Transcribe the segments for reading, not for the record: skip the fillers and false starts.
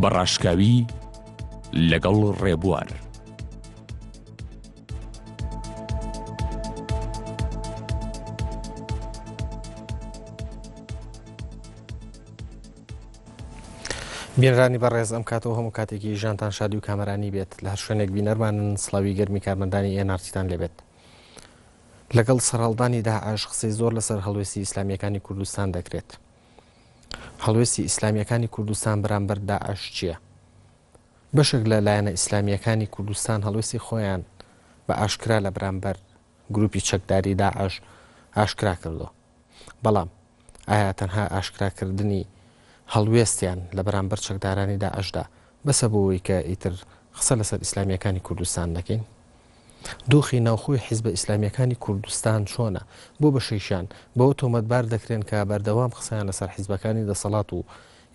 بە ڕاشکاوی لەگەڵ ڕێبوار. بینرانی بەڕێز ئەم کاتەوە هەموو کاتێکی ژیانتان شادی و کامەرانی بێت لە هەر شوێنێک بینەرمانن سڵاوی گەرمی کارمەندانی ئێنارتیتان لێبێت لەگەڵ سەرهەڵدانی داعش قسەی زۆر لەسەر هەڵوێستی ئیسلامییەکانی کوردستان دەکرێت. هەڵوێستی ئیسلامییەکانی کوردستان بەرامبەر داعش چییە؟ بەشێک لە لایەنە ئیسلامییەکانی کوردستان هەڵوێستی خۆیان بە ئاشکرا لە بەرامبەر گروپی چەکداری داعش ئاشکرا کردووە. بەڵام ئایا تەنها ئاشکراکردنی هەڵوێستیان لە بەرامبەر چەکدارانی داعشدا بەسە بۆ ئەوەی کە ئیتر قسە لەسەر ئیسلامییەکانی کوردستان نەکەین؟ دۆخی ناوخۆی حیزبە ئیسلامییەکانی کوردستان چۆنە؟ بۆ بەشێکیان بەوە تۆمەتبار دەکرێن کە بەردەوام قسەیان لەسەر حیزبەکانی دەسەڵات و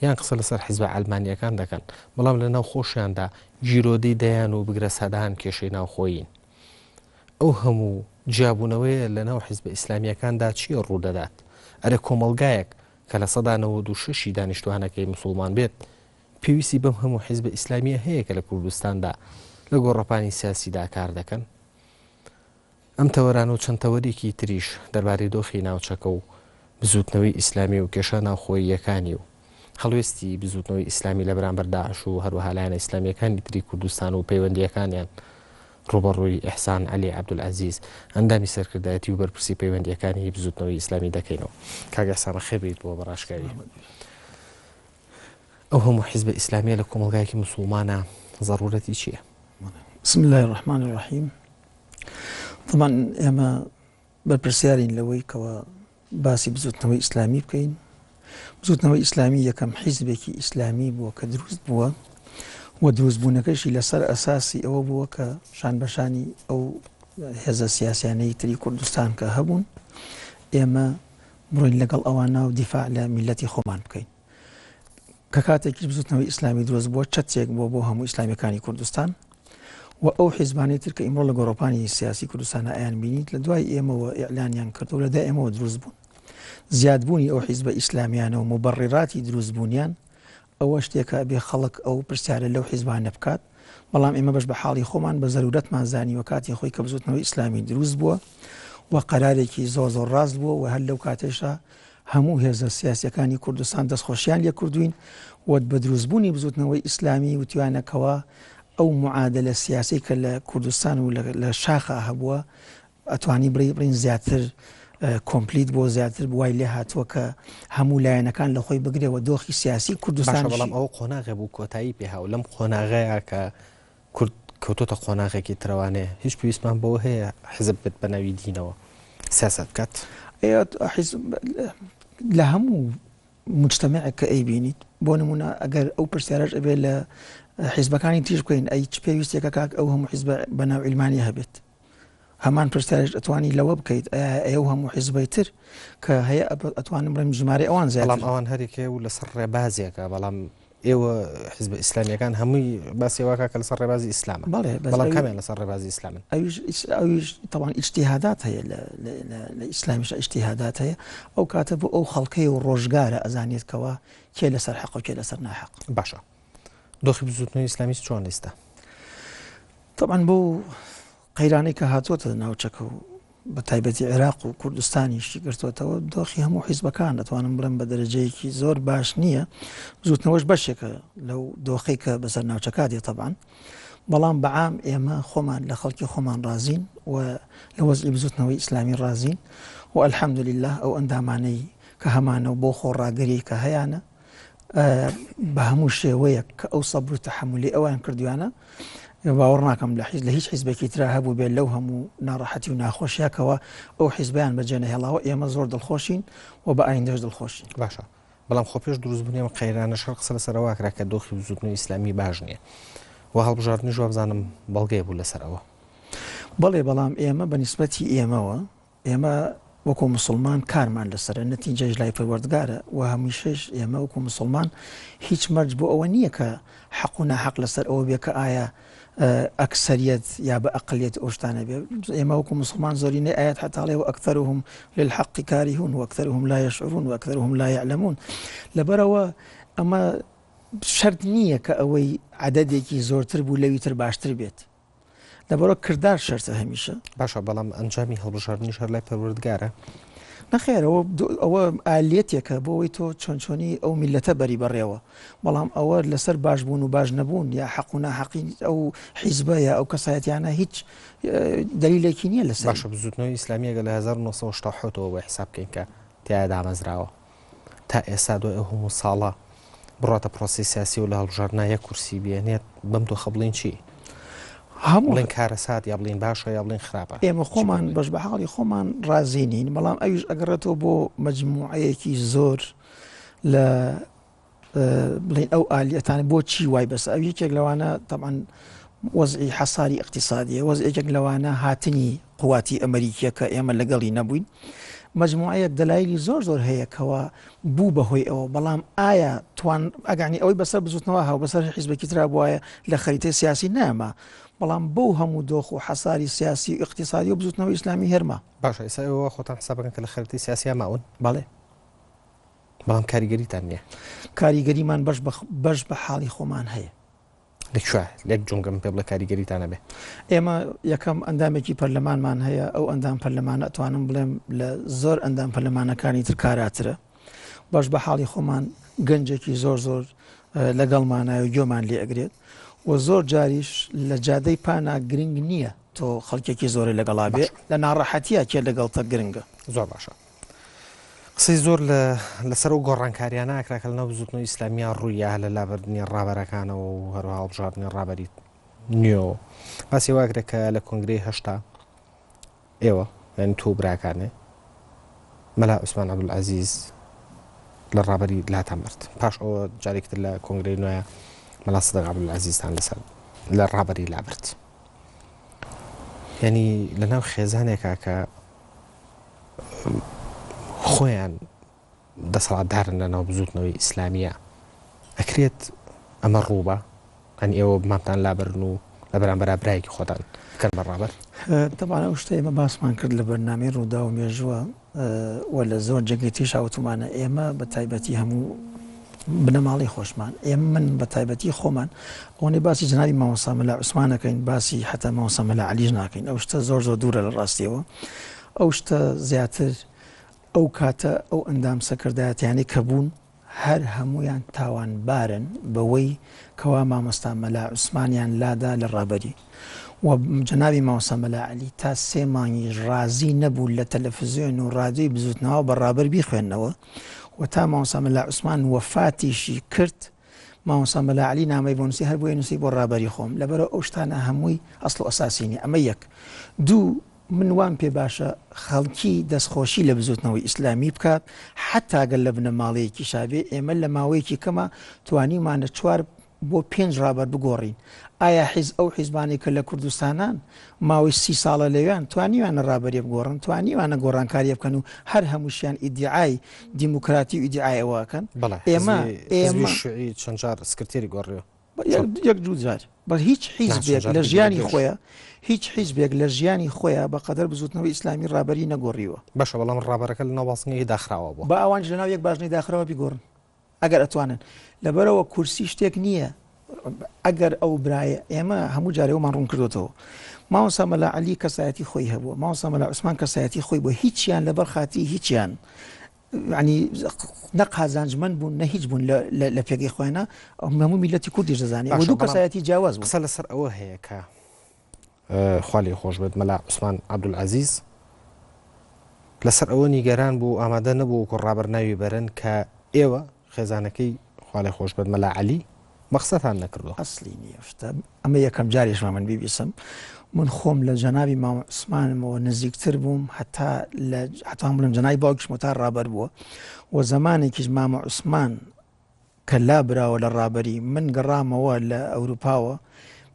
یان قسە لەسەر حیزبە عەلمانییەکان دەکەن، بەڵام لەناو خۆشیاندا گیرۆدەی دەیان و بگرە سەدان کێشەی ناوخۆیین؟ ئەو هەموو جیابوونەوەیە لەناو حیزبە ئیسلامییەکاندا چی ڕوودەدات؟ ئەرێ کۆمەڵگایەک کە 96% ی دانیشتووانەکەی موسوڵمان بێت، پێویستی بەم هەموو حیزبە ئیسلامییە هەیە کە لە کوردستاندا لە گۆڕەپانی سیاسیدا کار دەکەن؟ ئەم تەوەرانە و چەند تەوەرێکی تریش دەربارەی دۆخی ناوچەکە و بزووتنەوەی ئیسلامی و کێشە ناوخۆییەکانی و هەڵوێستی بزووتنەوەی ئیسلامی لە بەرامبەر داعش و هەروەها لایەنە ئیسلامییەکانی تری کوردستان و پەیوەندییەکانیان ڕووبەڕووی ئیحسان عەلی عەبدولعەزیز، ئەندامی سەرکردایەتی و بەرپرسی پەیوەندییەکانی بزووتنەوەی ئیسلامی دەکەینەوە. کاک ئیحسان بەخێر بێیت بۆ بەڕاشکاوی. ئەو هەموو حیزبە ئیسلامییە لە کۆمەڵگایەکی موسوڵمانا زەڕوورەتی چییە؟ بسم اللە الرحمن الرحیم طبعا ئێمە بەرپرسیارین لەوەی کەوا باسی بزوتنەوەی ئیسلامی بکەین بزوتنەوەی ئیسلامی یەکەم حیزبێکی ئیسلامی بووە کە دروست بووە و دروستبوونەکەشی لەسەر ئەساسی ئەوە بووە کە شان بەشانی ئەو هێزە سیاسیانەی تری کوردستان کە هەبوون ئێمە بڕۆین لەگەڵ ئەوانە و دیفاع لە میلەتی خۆمان بکەین کە کاتێکیش بزوتنەوەی ئیسلامی دروست بووە چەترێک بووە بۆ هەموو ئیسلامیەکانی کوردستان و ئەو حیزبانەی تر کە ئیمڕۆ لە گۆڕەپانی سیاسی کوردستان ئەیان بینیت لە دوای ئێمەوە ئیعلانیان کردو لە دوای ئێمەوە دروست بوون زیادبوونی ئەو حیزبە ئیسلامیانە و مبەڕیڕاتی دروستبوونیان ئەوە شتێکە بێ خەڵک ئەو پرسیارە لەو حیزبانە بکات بەڵام ئێمە بەش بە حاڵی خۆمان بە زەرورەتمان زانیوە کاتی خۆی کە بزوتنەوەی ئیسلامی دروست بووە و قەرارێکی زۆر زۆر ڕاست بووە و هەر لەو کاتێشا هەموو هێزە سیاسیەکانی کوردستان دەستخۆشیان لێکردوین و بە دروستبوونی بزوتنەوەی ئیسلامی وتویانە کەوا ئەو معادلە سیاسی کە لە کوردستان و لە شاخا هەبووە ئەتوانی بڵێ بڵین زیاتر کۆمپلیت بۆ زیاتر بوای لێ هاتووە کە هەموو لایەنەکان لە خۆی بگرێەوە دۆخی سیاسی کوردستان بەڵام ئەو قۆناغێ بوو کۆتایی پێهاو لەم قۆناغەیە کە کورد کەوتۆتە قۆناغێکی ترەوانێ هیچ پێویستمان بەوە هەیە حزب بێت بە ناوی دینەوە سیاسەت بکات؟ حزب لە هەموو مجتمعێک کە ئەیبینیت بۆ نمونە ئەگەر ئەو پرسیارەش ئەبێ لە حیزبەکانی تیش بکەین ئەی چ پێویستێکە کاک ئەو هەموو حیزبە بەناو عیلمانی هەبێت هەمان پرسیارش ئەتوانی لەوە بکەیت ئەو هەموو حیزبەی تر کە هەیە ئەتوانم بڵێم ژمارەی ئەوان زیاتر بەڵام ئەوان هەریکێ و لەسەر ڕێبازێکە بەڵام ئێوە حیزبە ئیسلامیەکان هەمووی باسی واکە کە لەسەر ڕێبازی ئیسلامە بەڵێ بەڵام کامیان لەسەر ڕێبازی ئیسلامن ئەویش ئەویش تەوان ئیجتیهادات هەیە لە ئیسلامیش ئیجتیهادات هەیە ئەو کاتە بۆ ئەو خەڵکەی و ڕۆژگارە ئەزانێت کەوا کێ لەسەر حەق و کێ لەسەر ناحەق باشە دۆخی بزوتنەوەی ئیسلامی چۆن ئێستا طبعا بۆ قەیرانەی کە هاتووەتە ناوچەکە و بە تایبەتی عێراق و کوردستانیشی گرتووەتەوە، دۆخی هەموو حیزبەکان دەتوانم بڵێم بە دەرەجەیەکی زۆر باش نییە، بزووتنەوەش بەشێکە لەو دۆخەی کە بەسەر ناوچەکە دێت تەبعەن، بەڵام بە عام ئێمە خۆمان لە خەڵکی خۆمان ڕازین و لە وەزعی بزووتنەوەی ئیسلامی ڕازین و الحمدللە ئەو ئەندامانەی کە هەمانە و بۆ خۆڕاگری کە هەیانە بە هەموو شێوەیەک کە ئەو سەبر و تەحەمولی ئەوان کردویانە باوەڕ ناکەم لە حیز لە هیچ حیزبێکی ترا هەبوو بێت لەو هەموو ناڕەحەتی و ناخۆشیەکەوە ئەو حیزبیان بەجێ نەهێڵاوە ئێمە زۆر دڵخۆشین و بە ئایندەش دڵخۆشین. باشە بەڵام خۆ پێش دروستبوونی ئەم قەیرانە شەڕ قسە لەسەر ئەوە کرا کە دۆخی بزووتنەوەی ئیسلامی باش نییە و هەڵبژاردنیش وابزانم بەڵگەیە بوو لەسەر ئەوە. بەڵێ بەڵام ئێمە بە نیسبەتی ئێمەوە ئێمە وەکو موسڵمان کارمان لەسەرە، نەتیجەش لای پەروەردگارە و هەمیشەش ئێمە وەکو موسڵمان هیچ مەرج بۆ ئەوە نییە کە حەق و ناحەق لەسەر ئەوە بێ کە ئایا ئەکسەریەت یا بە ئەقلیەت ئەو شتانە بێ. ئێمە وەکو موسڵمان زۆرینەی ئایەت حەتا ئەڵێ وأکثرهم للحق کارهون وأکثرهم لا یشعرون وأکثرهم لا یعلمون. لەبەرئەوە ئەمە. شەرت نییە کە ئەوەی عەدەدێکی زۆرتر بوو لەوی تر باشتر بێت. لەبەرئەوە کردار شەرتە هەمیشە. باشە بەڵام ئەنجامی هەڵبژاردنیش هەر لای پەروەردگارە؟ نەخێر ئەوە ئەوە ئالیەتێکە بۆ ئەوەی تۆ چۆن چۆنی ئەو میللەتە بەری بەڕێوە بەڵام ئەوە لەسەر باش بوون و باش نەبوون یا حەق و ناحەقی ئەو حیزبە یا ئەو کەسایەتیانە هیچ دەلیلێکی نییە لەسەر. باشە بزوتنەوەی ئیسلامی ئەگەر لە 1967 ەوە بۆی حساب بکەین کە تیایا دامەزراوە تا ئێستا دوای ئەو هەموو ساڵە بڕاتە پرۆسەی سیاسی و لە هەڵبژاردنا یەک کورسی بێنێت بەم دۆخە بڵین چی؟ هەموو بڵێن کارەسات یا بڵین باشە یا بڵین خراپە ئێمە خۆمان بەش بە حاڵی خۆمان ڕازی نین بەڵام ئەویش ئەگەڕێتەوە بۆ مەجموعەیەکی زۆر لە بڵێین ئەو ئالیەتانە بۆ چی وای بەس ئەو یەکێک لەوانە تەبعەن وەزعی حەساری ئیقتیسادیە وەز یەکێک لەوانە هاتنی قواتی ئەمریکیە کە ئێمە لەگەڵی نەبووین مجموعەیەک دەلایلی زۆر زۆر هەیە کەوا بوو بەهۆی ئەوە بەڵام ئایا توان ئەگانی ئەوەی بەسەر بزوتنەوە هاو بەسەر حیزبێکی ترا بواە لە خەریتەی سیاسی ناما بەڵام بەو هەموو دۆخ و حەساری سیاسی و ئیقتیسادی و بزوتنەوەی ئیسلامی هەرما. باشە ئێستا ئێوە خۆتان حسابەکەن کە لە خەریتەی سیاسیا ماون؟ بەڵێ. بەڵام کاریگەریتان نییە. کاریگەریمان بەش بە بەش بە حاڵی خۆمان هەیە. لە کوێ؟ لەک جونگەم پێ بڵێ کاریگەریتان هەبێ. ئێمە یەکەم ئەندامێکی پەرلەمانمان هەیە، ئەو ئەندام پەرلەمانە ئەتوانم بڵێم لە زۆر ئەندام پەرلەمانەکانی تر کاراترە. بەش بە حاڵی خۆمان گەنجێکی زۆر زۆر لەگەڵمانایە و گوێمان لێ ئەگرێت و زۆر جاریش لە جادەی پانا گرنگ نییە تۆ خەڵکێکی زۆرێ لەگەڵا بێ، لە ناڕەحەتییا کێ لەگەڵتە گرنگە. زۆر باشە. قسەی زۆر لە لەسەر ئەو گۆڕانکاریانە ئەکرا کە لەناو بزوتنەوەی ئیسلامییا ڕوویا لە لابردنی ڕابەرەکانەوە و هەروەها هەڵبژاردنی ڕابەری نوێەوە باسی وا کرا کە لە کۆنگرەی هەشتا ئێوە یعنی تۆ و براکانێ مەلا عوسمان عەبدولعەزیز لە ڕابەری لاتان برد پاش ئەوە جارێکی تر لە کۆنگرەی نوێ مەلا سدق عەبدولعەزیزتان لەسەر لە ڕابەری لابرد یعنی لەناو خێزانێکا کە خۆیان دەسەڵاتدارن لە ناو بزوتنەوەی ئیسلامیە ئەکرێت ئەمە ڕووبا ئەنی ئێوە مامتان لابرن و لە بەرامبەرا برایەکی خۆتان بکەن بە ڕابەر؟ تەبعەن ئەو شتە ئێمە باسمان کرد لە بەرنامەی ڕووداو و مێژووە و لە زۆر جێگەی تریشا وتومانە ئێمە بە تایبەتی هەموو بنەماڵەی خۆشمان ئێمە من بە تایبەتی خۆمان ئەوەنەی باسی جەنابی مامۆستا مەلا عوسمان ئەکەین باسی حەتا مامۆستا مەلا عەلیش ناکەین ئەو شتە زۆر زۆر دوورە لە ڕاستیەوە ئەو شتە زیاتر ئەو کاتە ئەو ئەندام سەکردایەتیانەی کە بوون هەر هەموویان تاوانبارن بەوەی کەوا مامۆستا مەلا عوسمانیان لادا لە ڕابەری و جەنابی مامۆستا مەلا عەلی تا سێ مانگیش ڕازی نەبوو لە تەلەفزیۆن و ڕادیۆی بزوتنەوە بە ڕابەر بیخوێننەوە و تا مامۆستا مەلا عوسمان وەفاتیشی کرد مامۆستا مەلا عەلی نامەی بۆ نووسی هەر بۆیە نووسی بۆ ڕابەری خۆم لەبەرئەوە ئەو شتانە هەمووی ئەسڵ و ئەساسی نیە ئەمە یەک دوو من وام پێ باشە خەڵکی دەستخۆشی لە بزوتنەوەی ئیسلامی بکات حەتا گەر لە بنەماڵەیەکیشا بێ ئێمە لە ماوەیەکی کەما توانیومانە چوار بۆ پێنج ڕابەر بگۆڕین ئایا حیز ئەو حیزبانەی کە لە کوردستانان ماوەی سی ساڵە لەوێن توانیویانە ڕابەریە بگۆڕن توانیویانە گۆڕانکاریە بکەن و هەر هەمووشیان ئیدیعای دیموکراتی و ئیدیعای ئەوە ئەکەن بەڵێ ئێمە حزبی حزبی ئێمە شیوعی چەند جار سکرتێری گۆڕیوە یەک دوو جار بەس هیچ حیزبێک لە ژیانی خۆیان هیچ حیزبێک لە ژیانی خۆیان بە قەدەر بزوتنەوەی ئیسلامی ڕابەری نەگۆڕیوە. باشە بەڵام ڕابەرەکە لەناو بازنەیەکی داخراوە بووە. با ئەوانیش لەناو یەک بازنەی داخراوە بیگۆڕن ئەگەر ئەتوانن. لەبەرئەوە کورسی شتێک نییە ئەگەر ئەو برایە ئێمە هەموو جارێ ئەومان ڕوون کردۆتەوە مامۆستا مەلا عەلی کەسایەتی خۆی هەبووە مامۆستا مەلا عوسمان کەسایەتی خۆی بووە هیچیان لەبەر خاتری هیچیان یعنی نە قازانجمەند بوون نە هیچ بوون لە پێگەی خۆیانە هەموو میلەتی کوردیش دەزانێت و دوو کەسایەتی جیاواز بوون. قسە لەسەر ئەوە هەیە کە خوا لێی خۆش بێت مەلا عوسمان عەبدولعەزیز لەسەر ئەوە نیگەران بوو ئامادە نەبوو وەکو ڕابەر ناوی بەرن کە ئێوە خێزانەکەی خوا لێ خۆش بێت مەلا عەلی بەقسەتان نەکردووە. ئەسلی نییە شتە ئەمە یەکەم جاریشمە من بیبیسم من خۆم لە جەنابی مام عوسمانمەوە نزیکتر بووم هەتا لە هەتا بڵێم جەنابی باوکیشمەوە تا ڕابەر بووە و زەمانێکیش مامە عوسمان کە لابراوە لە ڕابەری من گەڕامەوە لە ئەوروپاوە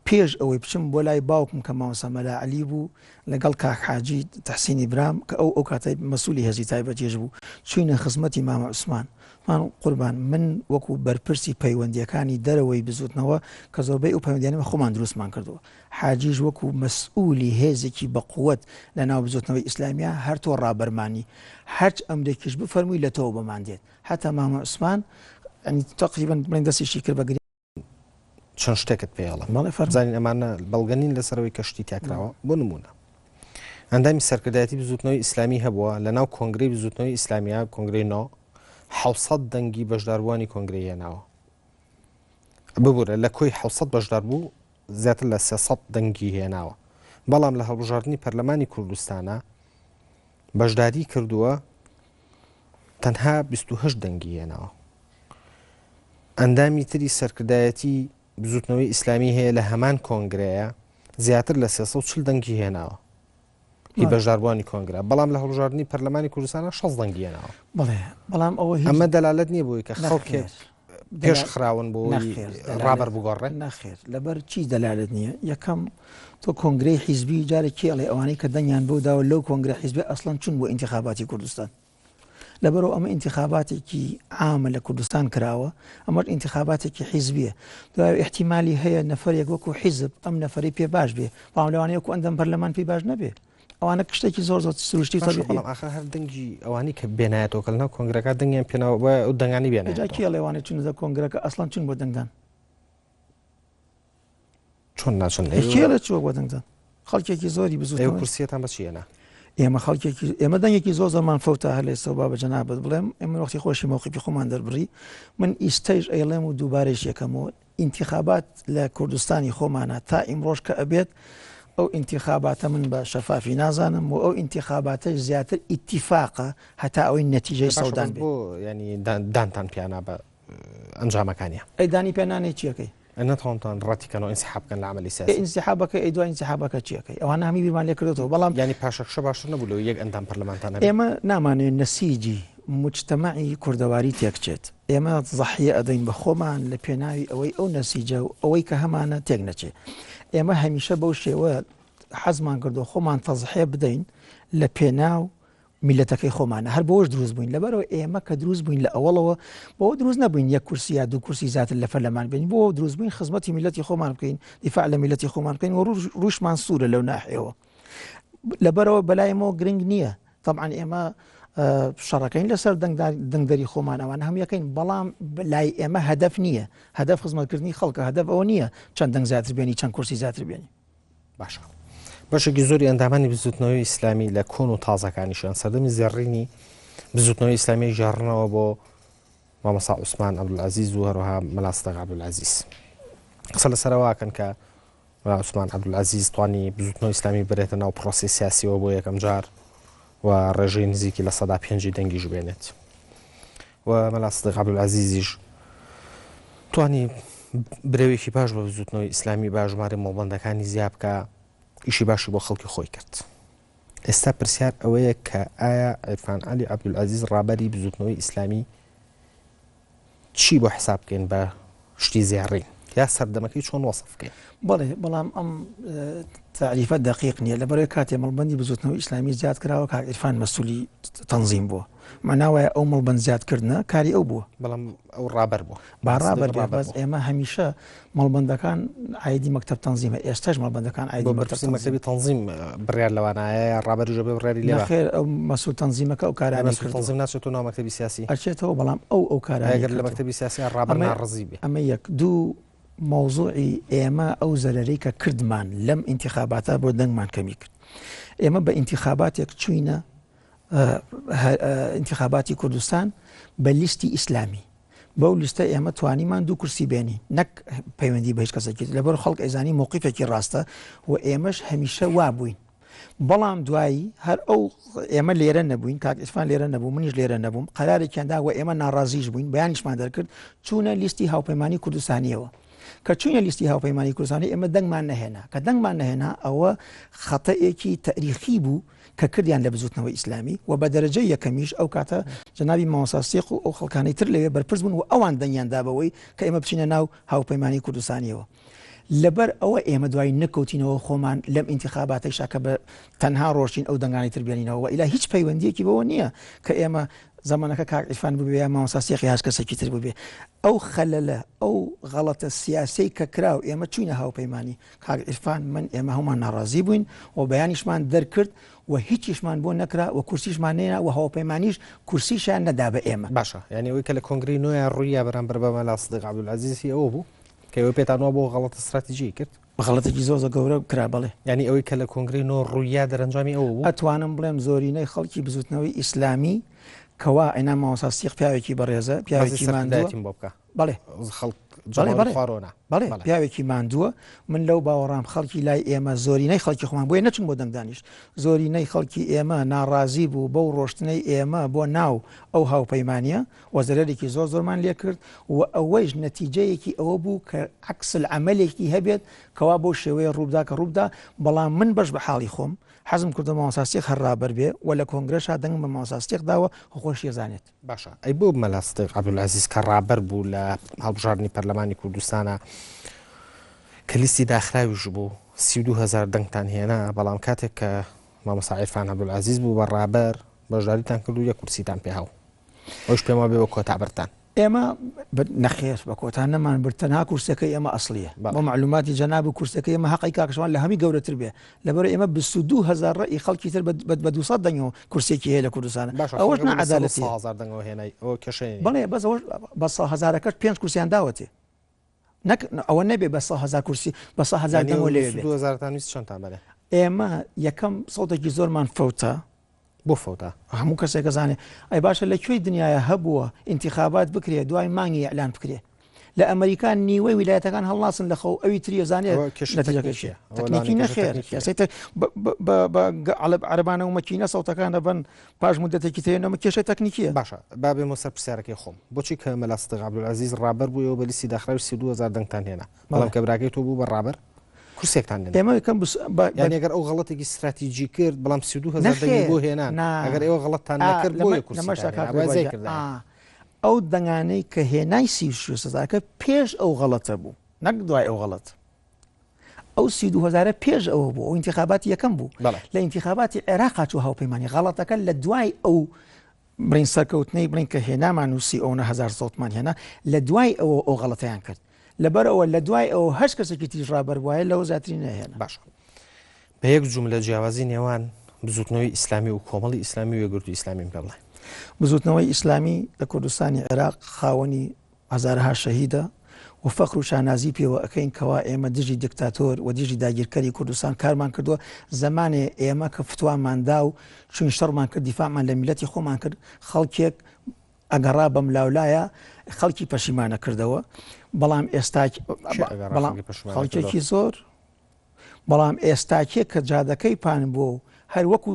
پێش ئەوەی بچم بۆ لای باوکم کە مامۆستا مەلا عەلی بوو لەگەڵ کاک حاجی تەحسینی برام کە ئەو ئەو کاتە مەسولی هێزی تایبەتیش بوو چوینە خزمەتی مامە عوسمان مان قوربان من وەکو بەرپرسی پەیوەندیەکانی دەرەوەی بزوتنەوە کە زۆربەی ئەو پەیوەندیانەمە خۆمان دروستمان کردووە حاجیش وەکو مەسئولی هێزێکی بەقوەت لە ناو بزوتنەوەی ئیسلامیا هەر تۆ ڕابەرمانی هەرچ ئەمرێکیش بفەرمووی لە تۆوە بۆمان دێت هەتا مامە عوسمان. ینی تقریبا بڵێن دەستیشی کرد بە گری. چەند شتێکت پێ ئەڵێم. بەڵێ فەرموو. بزانین ئەمانە بەڵگە نین لەسەر ئەوەی کە شتی تیا کراوە. بۆ نموونە ئەندامی سەرکردایەتی بزووتنەوەی ئیسلامی هەبووە لە ناو کۆنگرەی بزووتنەوەی ئیسلامیە کۆنگرەی نۆ 600 دەنگی بەشداربووانی کۆنگرەی هێناوە. ببورە لە کۆی 600 بەشداربوو زیاتر لە 300 دەنگی هێناوە. بەڵام لە هەڵبژاردنی پەرلەمانی کوردستانە بەشداری کردووە تەنها 28 دەنگی هێناوە. ئەندامی تری سەرکردایەتی بزوتنەوەی ئیسلامی هەیە لە هەمان کۆنگرەیە زیاتر لە 340 دەنگی هێناوە هی بەشداربووانی کۆنگرە بەڵام لە هەڵبژاردنی پەرلەمانی کوردستانە 6 دەنگی هێناوە. بەڵێ بەڵام ئەوە هیچ ئەمە دەلالەت نییە بۆی کە خەڵکێک نەخێر پێش خراون بۆی نەخێر ڕابەر بگۆڕێ؟ نەخێر لەبەر چی دەلالەت نییە؟ یەکەم تۆ کۆنگرەی حیزبی جارێک کێ ئەڵێ ئەوانەی کە دەنگیان بەو داوە لەو کۆنگرە حیزبی ئەسڵەن چون بۆ ئینتیخاباتی کوردستان؟ لەبەرئەوە ئەمە ئینتیخاباتێکی عامە لە کوردستان کراوە، ئەمەش ئینتیخاباتێکی حیزبیە. دوای ئیحتیمالی هەیە نەفەرێک وەکو حیزب ئەم نەفەرەی پێ باش بێ، بەڵام لەوانەیە وەکو ئەندام پەرلەمان پێی باش نەبێ. ئەوانە شتێکی زۆر زۆر سروشتی و باشە تەبیعیە. بەڵام ئاخر هەر دەنگی ئەوانەی کە بێنایەتەوە کە لەناو کۆنگرەکە دەنگیان پێناوە بۆیە ئەو دەنگانەی جا بێنایەتەوە. کێ ئەڵێ ئەوانەی چوونەتە کۆنگرەکە ئەسڵەن چوون بۆ دەنگدان؟ چۆن ناچن؟ ئەی کێ ئەڵێ چووە بۆ دەنگدان؟ خەڵکێکی زۆری ئێوە بزووتنەوەی کورسیەتان بە چی هێنا؟ ئێمە خەڵکێکی ئێمە دەنگێکی زۆر زۆرمان فەوتا هەر لە ئێستەوە با بە جەنابت بڵێم ئێمە وەختی خۆشی مەوقیفی خۆمان دەربڕی من ئیستەیش ئەیڵێم و دووبارەیش یەکەمەوە ئینتیخابات لە کوردستانی خۆمانە تا ئیمڕۆژ کە ئەبێت ئەو ئینتیخاباتە من بە شەفافی نازانم و ئەو ئینتیخاباتەش زیاتر ئیتیفاقە هەتا ئەوەی نەتیجەی باشە سەودان بەس بێ. بۆ یانی دانتان پیانا بە ئەنجامەکانیان؟ ئەی دانی پێ نانێی چیەکەی؟ نەتوانتان ڕەتی کەنەوە ئینسحاب بکەن لە عەمەلی ئێ سیاسی؟ ئینسحابەکەی ئەی دوای ئینسحابەکە چیەکەی؟ ئەوانە هەمووی بیرمان لێ کردۆتەوە بەڵام یانی پاشەکشە باشتر نەبوو لەوەی یەک ئەندام پەرلەمانتان هەبێ؟ ئێمە نامانەوێ نەسیجی موجتەمەعی کوردەواری تێکچێت. ئێمە زەحیە ئەدەین بە خۆمان لە پێناوی ئەوەی ئەو نەسیجە و ئەوەی کە هەمانە تێک نەچێ. ئێمە هەمیشە بەو شێوە حەزمان کردووە خۆمان تەزحیە بدەین لە پێناو میللەتەکەی خۆمانە هەر بەوەش دروست بووین لەبەرەوە ئێمە کە دروست بووین لە ئەوەڵەوە بەوە دروست نەبووین یەک کورسی یا دوو کورسی زیاتر لە پەرلەمان بین بۆ دروست بووین خزمەتی میللەتی خۆمان بکەین دیفاع لە میللەتی خۆمان بکەین و ڕووشمان سوورە لەو ناحیەوە لەبەرەوە بەلایمەوە گرنگ نییە طبعا ئێمە شەڕەکەین لەسەر دەنگدەری خۆمان ئەوان هەمیەکەین بەڵام لای ئێمە هەدەف نییە هەدەف خزمەتکردنی خەڵکە هەدەف ئەوە نییە چەند دەنگ زیاتر بێنی چەند کورسی زیاتر بێنی باشە بەشێکی زۆری ئەندامانی بزوتنەوەی ئیسلامی لە کۆن و تازەکانیشیان سەردەمی زێڕینی بزوتنەوەی ئیسلامی ژێڕنەوە بۆ مامۆستا عوسمان عەبدولعەزیز و هەروەها مەلا سدیق عەبدولعەزیز قسە لەسەرەوەکەن کە مەلا عوسمان عەبدولعەزیز توانی بزوتنەوەی ئیسلامی بەرێتە ناو پرۆسی سیاسیەوە بۆ یەکەم جار و ڕێژەی نزیکی 5% دەنگیش بێنێت و مەلا سدیق عەبدولعەزیزیش توانی برەوێکی باش بە بزوتنەوەی ئیسلامی با ژمارەی مەڵبەندەکانی زیا بکا ئیشی باشی بۆ خەڵکی خۆی کرد. ئێستا پرسیار ئەوەیە کە ئایا عیرفان عەلی عەبدولعەزیز ڕابەری بزوتنەوەی ئیسلامی چی بۆ حساب بکەین بە شتی زێڕین یا سەردەمەکەی چۆن وەسف بکەین؟ بەڵێ، بەڵام ئەم تەعریفە دەقیق نییە، لەبەرئەوەی کاتێ مەڵبەندی بزوتنەوەی ئیسلامی زیاد کراوە کاک عیرفان مەسولی تەنزیم بووە، مەعنا وایە ئەو مەڵبەند زیادکردنە کاری ئەو بووە. بەڵام ئەو ڕابەر بووە. با ڕابەر بێ، بەس ئێمە هەمیشە مەڵبەندەکان عایدی مەکتەب تەنزیمە، ئێستاش مەڵبەندەکان عایدی مەکتەب تەنزیمە. مەکتەبی تەنزیم بڕیار لەوانایە یا ڕابەریش بێ بڕیاری لێ با؟ نەخێر ئەو مەسول تەنزیمەکە ئەو کارانەی مەسول کردووە. تەنزیم ناچێتەوە ناو مەکتەبی سیاسی؟ ئەچێتەوە بەڵام ئەو ئەو کارانەی ئەگەر لە کردووە. مەکتەبی سیاسی ڕابەر ناڕەزی بێ؟ ئەمە یەک. دوو مەوزوعی ئێمە ئەو زەرەرەی کە کردمان لەم ئینتیخاباتە بۆ دەنگمان کەمی کرد. ئێمە بە ئینتیخاباتێک چووینە ئینتیخاباتی کوردستان بە لیستی ئیسلامی. بەو لیستە ئێمە توانیمان دوو کورسی بێنین نەک پەیوەندی بە هیچ کەسێکی لەبەر خەڵک ئەیزانی مەوقیفێکی ڕاستە و ئێمەش هەمیشە وا بووین. بەڵام دوایی هەر ئەو ئێمە لێرە نەبووین کاک ئیسفان لێرە نەبوو منیش لێرە نەبووم قەرارێکیان دا و ئێمە ناڕازیش بووین بەیانیشمان دەرکرد چوونە لیستی هاوپەیمانی کوردستانیەوە کە چوینە لیستی هاوپەیمانی کوردستانی ئێمە دەنگمان نەهێنا کە دەنگمان نەهێنا ئەوە خەتەیەکی تەریخی بوو کە کردیان لە بزوتنەوەی ئیسلامی و بە دەرەجەی یەکەمیش ئەو کاتە جەنابی مامۆستا سیق و ئەو خەڵکانەی تر لەوێ بەرپرس بوون و ئەوان دەنگیان دا بەوەی کە ئێمە بچینە ناو هاوپەیمانی کوردستانیەوە. لەبەر ئەوە ئێمە دوایی نەکەوتینەوە خۆمان لەم ئینتیخاباتەیشا کە بە تەنها ڕۆشتین ئەو دەنگانەی تر بێنینەوە وئیلا هیچ پەیوەندیەکی بەوە نییە کە ئێمە زەمەنەکە کاک عیرفان ببێ یا مامۆستا سیق یا هەر کەسێکی تر ببێ. ئەو خەلەلە ئەو غەڵەتە سیاسیەی کە کرا و ئێمە چووینە هاوپەیمانی کاک عیرفان من ئێمە هەموومان ناڕازی بووین و بەیانیشمان دەرکرد. و هیچیشمان بۆ نەکرا و کورسیشمان نەینا و هاوپەیمانیش کورسیشیان نەدا بە ئێمە. باشە یانی ئەوەی کە لە کۆنگرەی نۆیان ڕووییا بەرامبەر بە مەلا سدیق عەبدولعەزیز هی ئەوە بوو کە ئێوە پێتان وابوو غەڵەتە ستراتیجیی کرد؟ غەڵەتێکی زۆر زۆر گەورە کرا بەڵێ. یانی ئەوەی کە لە کۆنگرەی نۆ ڕووییا دەرەنجامی ئەوە بوو؟ ئەتوانم بڵێم زۆرینەی خەڵکی بزووتنەوەی ئیسلامی کەوا ئەینا مامۆستا سدیق پیاوێکی بەڕێزە پیاوێکی ماندووە. سەرکردایەتیم بۆ بکە. بەڵێ. خەڵک بەڵێ جەماوەری بەڵێ خوارەوە نا. بەڵێ بەڵێ. پیاوێکی ماندووە من لەو باوەڕام خەڵکی لای ئێمە زۆرینەی خەڵکی خۆمان بۆیە نەچوون بۆ دەنگدانیش زۆرینەی خەڵکی ئێمە ناڕازی بوو بەو ڕۆشتنەی ئێمە بۆ ناو ئەو هاوپەیمانیە و زەرەرێکی زۆر زۆرمان لێکرد و ئەوەیش نەتیجەیەکی ئەوە بوو کە عەکس العەمەلێکی هەبێت کەوا بەو شێوەیە ڕووبدا کە ڕووبدا بەڵام من بەش بە حاڵی خۆم حەزم کردووە مامۆستا سیخ هەر ڕابەر بێ و لە کۆنگرەشا دەنگم بە مامۆستا سیخ داوە و خۆشی ئەزانێت. باشە ئەی بۆ مەلا سدیق عەبدولعەزیز کە ڕابەر بوو لە هەڵبژاردنی پەرلەمانی کوردستانا کە لیستی داخراویش بوو 32 هەزار دەنگتان هێنا بەڵام کاتێک کە مامۆستا عیرفان عەبدولعەزیز بوو بە ڕابەر بەشداریتان کرد و یەک کورسیتان پێ هاو ئەوش پێم وابێ بە کۆتا بردتان. ئێمە نەخێر بە کۆتا نەمان برد تەنها کورسەکەی ئێمە ئەسڵیە بۆ مەعلوماتی جەناب و کورسەکەی ئێمە هەقی کاک شوان لە هەمی گەورەتر بێ لەبەر ئێمە 22 هەزار ڕەئی خەڵکی تر بە 200 دەنگەوە کورسێکی هەیە لە کوردستان باشە ئەوەش خەڵکە بە ناعەدالەتیە 100 هەزار دەنگەوە هێنای ئەوە کێشەیە نیە. بەڵێ بەس ئەوەش بە 100 هەزارەکەش پێنج کورسیان داوەتێ نەک ئەوە نەبێ بە 100 هەزار کورسی بە 100 هەزار یانی دەنگەوە ئەو لەوێ بێت. 22 هەزارتان ویست چەندتان بەرێ؟ ئێمە یەکەم سەوتێکی زۆرمان فەوتا. بۆ فەوتا؟ هەموو کەسێک ئەزانێ. ئەی باشە لە کوێی دنیایا هەبووە ئینتیخابات بکرێ دوای مانگی ئیعلان بکرێ؟ لە ئەمریکا نیوەی ویلایەتەکان هەڵناسن لە خەو ئەوی تری ئەزانێ ئەوە کێشە نەتیجەکەی چییە. تەکنیکیە. ئەوە تەکنیکی لەوانەیە کێشە نەخێر تەکنیکی بێ. کێشەی تە بە بە بە عەلەب عەرەبانە و مەکینە سەوتەکان ئەبەن پاش مودەتێکی تر ئەمە کێشەی تەکنیکیە. باشە با بێمەوە سەر پرسیارەکەی خۆم. بۆچی کە مەلا سدیق عەبدولعەزیز ڕابەر بوو ئێوە بە لیستی داخراوی 32 هەزار دەنگتان هێنا بەڵام بەڵێ. کە براکەی تۆ بوو بە ڕابەر کورسێکتان لێ ئێمە نەکرد؟ یەکەم بس بە بە یانی ئەگەر ئەو غەڵەتێکی ستراتیجی کرد بەڵام 32 هەزار دەنگی نەخێر بۆ هێنان نا ئەگەر ئێوە غەڵەتتان ئا نەکرد بۆ لەمە یەک کورسیتان لەمەشدا هێنا کاک ئەبوایە ڕێبوار زیای گیان کردایە. ئا ئەو دەنگانەی کە هێنای 36 هەزارەکە پێش ئەو غەڵەتە بوو نەک دوای ئەو غەڵەت. ئەو 32 هەزارە پێش ئەوە بوو ئەو ئینتیخاباتی یەکەم بوو بەڵێ. لە ئینتیخاباتی عێراقا چوو هاوپەیمانی غەڵەتەکە لە دوای ئەو بڵین سەرکەوتنەی بڵین کە هێنامان و سی ئەونە هەزار سەوتمان هێنا لە دوای ئەوە ئەو غەڵەتەیان کرد لەبەر ئەوە لە دوای ئەوە هەر کەسێکی تریش ڕابەر بوایە لەوە زیاتری نەهێنا. باشە بە یەک جوملە جیاوازی نێوان بزوتنەوەی ئیسلامی و کۆمەڵی ئیسلامی و یەکگرتووی ئیسلامیم پێ بڵێ. بزوتنەوەی ئیسلامی لە کوردستانی عێراق خاوەنی هەزارەها شەهیدە و فەخر و شانازی پێوە ئەکەین کەوا ئێمە دژی دیکتاتۆر و دژی داگیرکەری کوردستان کارمان کردووە، زەمانێ ئێمە کە فتوامان دا و چوین شەڕمان کرد دیفاعمان لە میللەتی خۆمان کرد خەڵکێک ئەگەڕا بەملاولایا خەڵکی پەشیمانە کردەوە بەڵام ئێستا کێ ئەگەڕا بەڵام خەڵکی پەشیمانە کردەوە؟ خەڵکێکی زۆر بەڵام ئێستاکێ کە جادەکەی پان بووە و هەر وەکو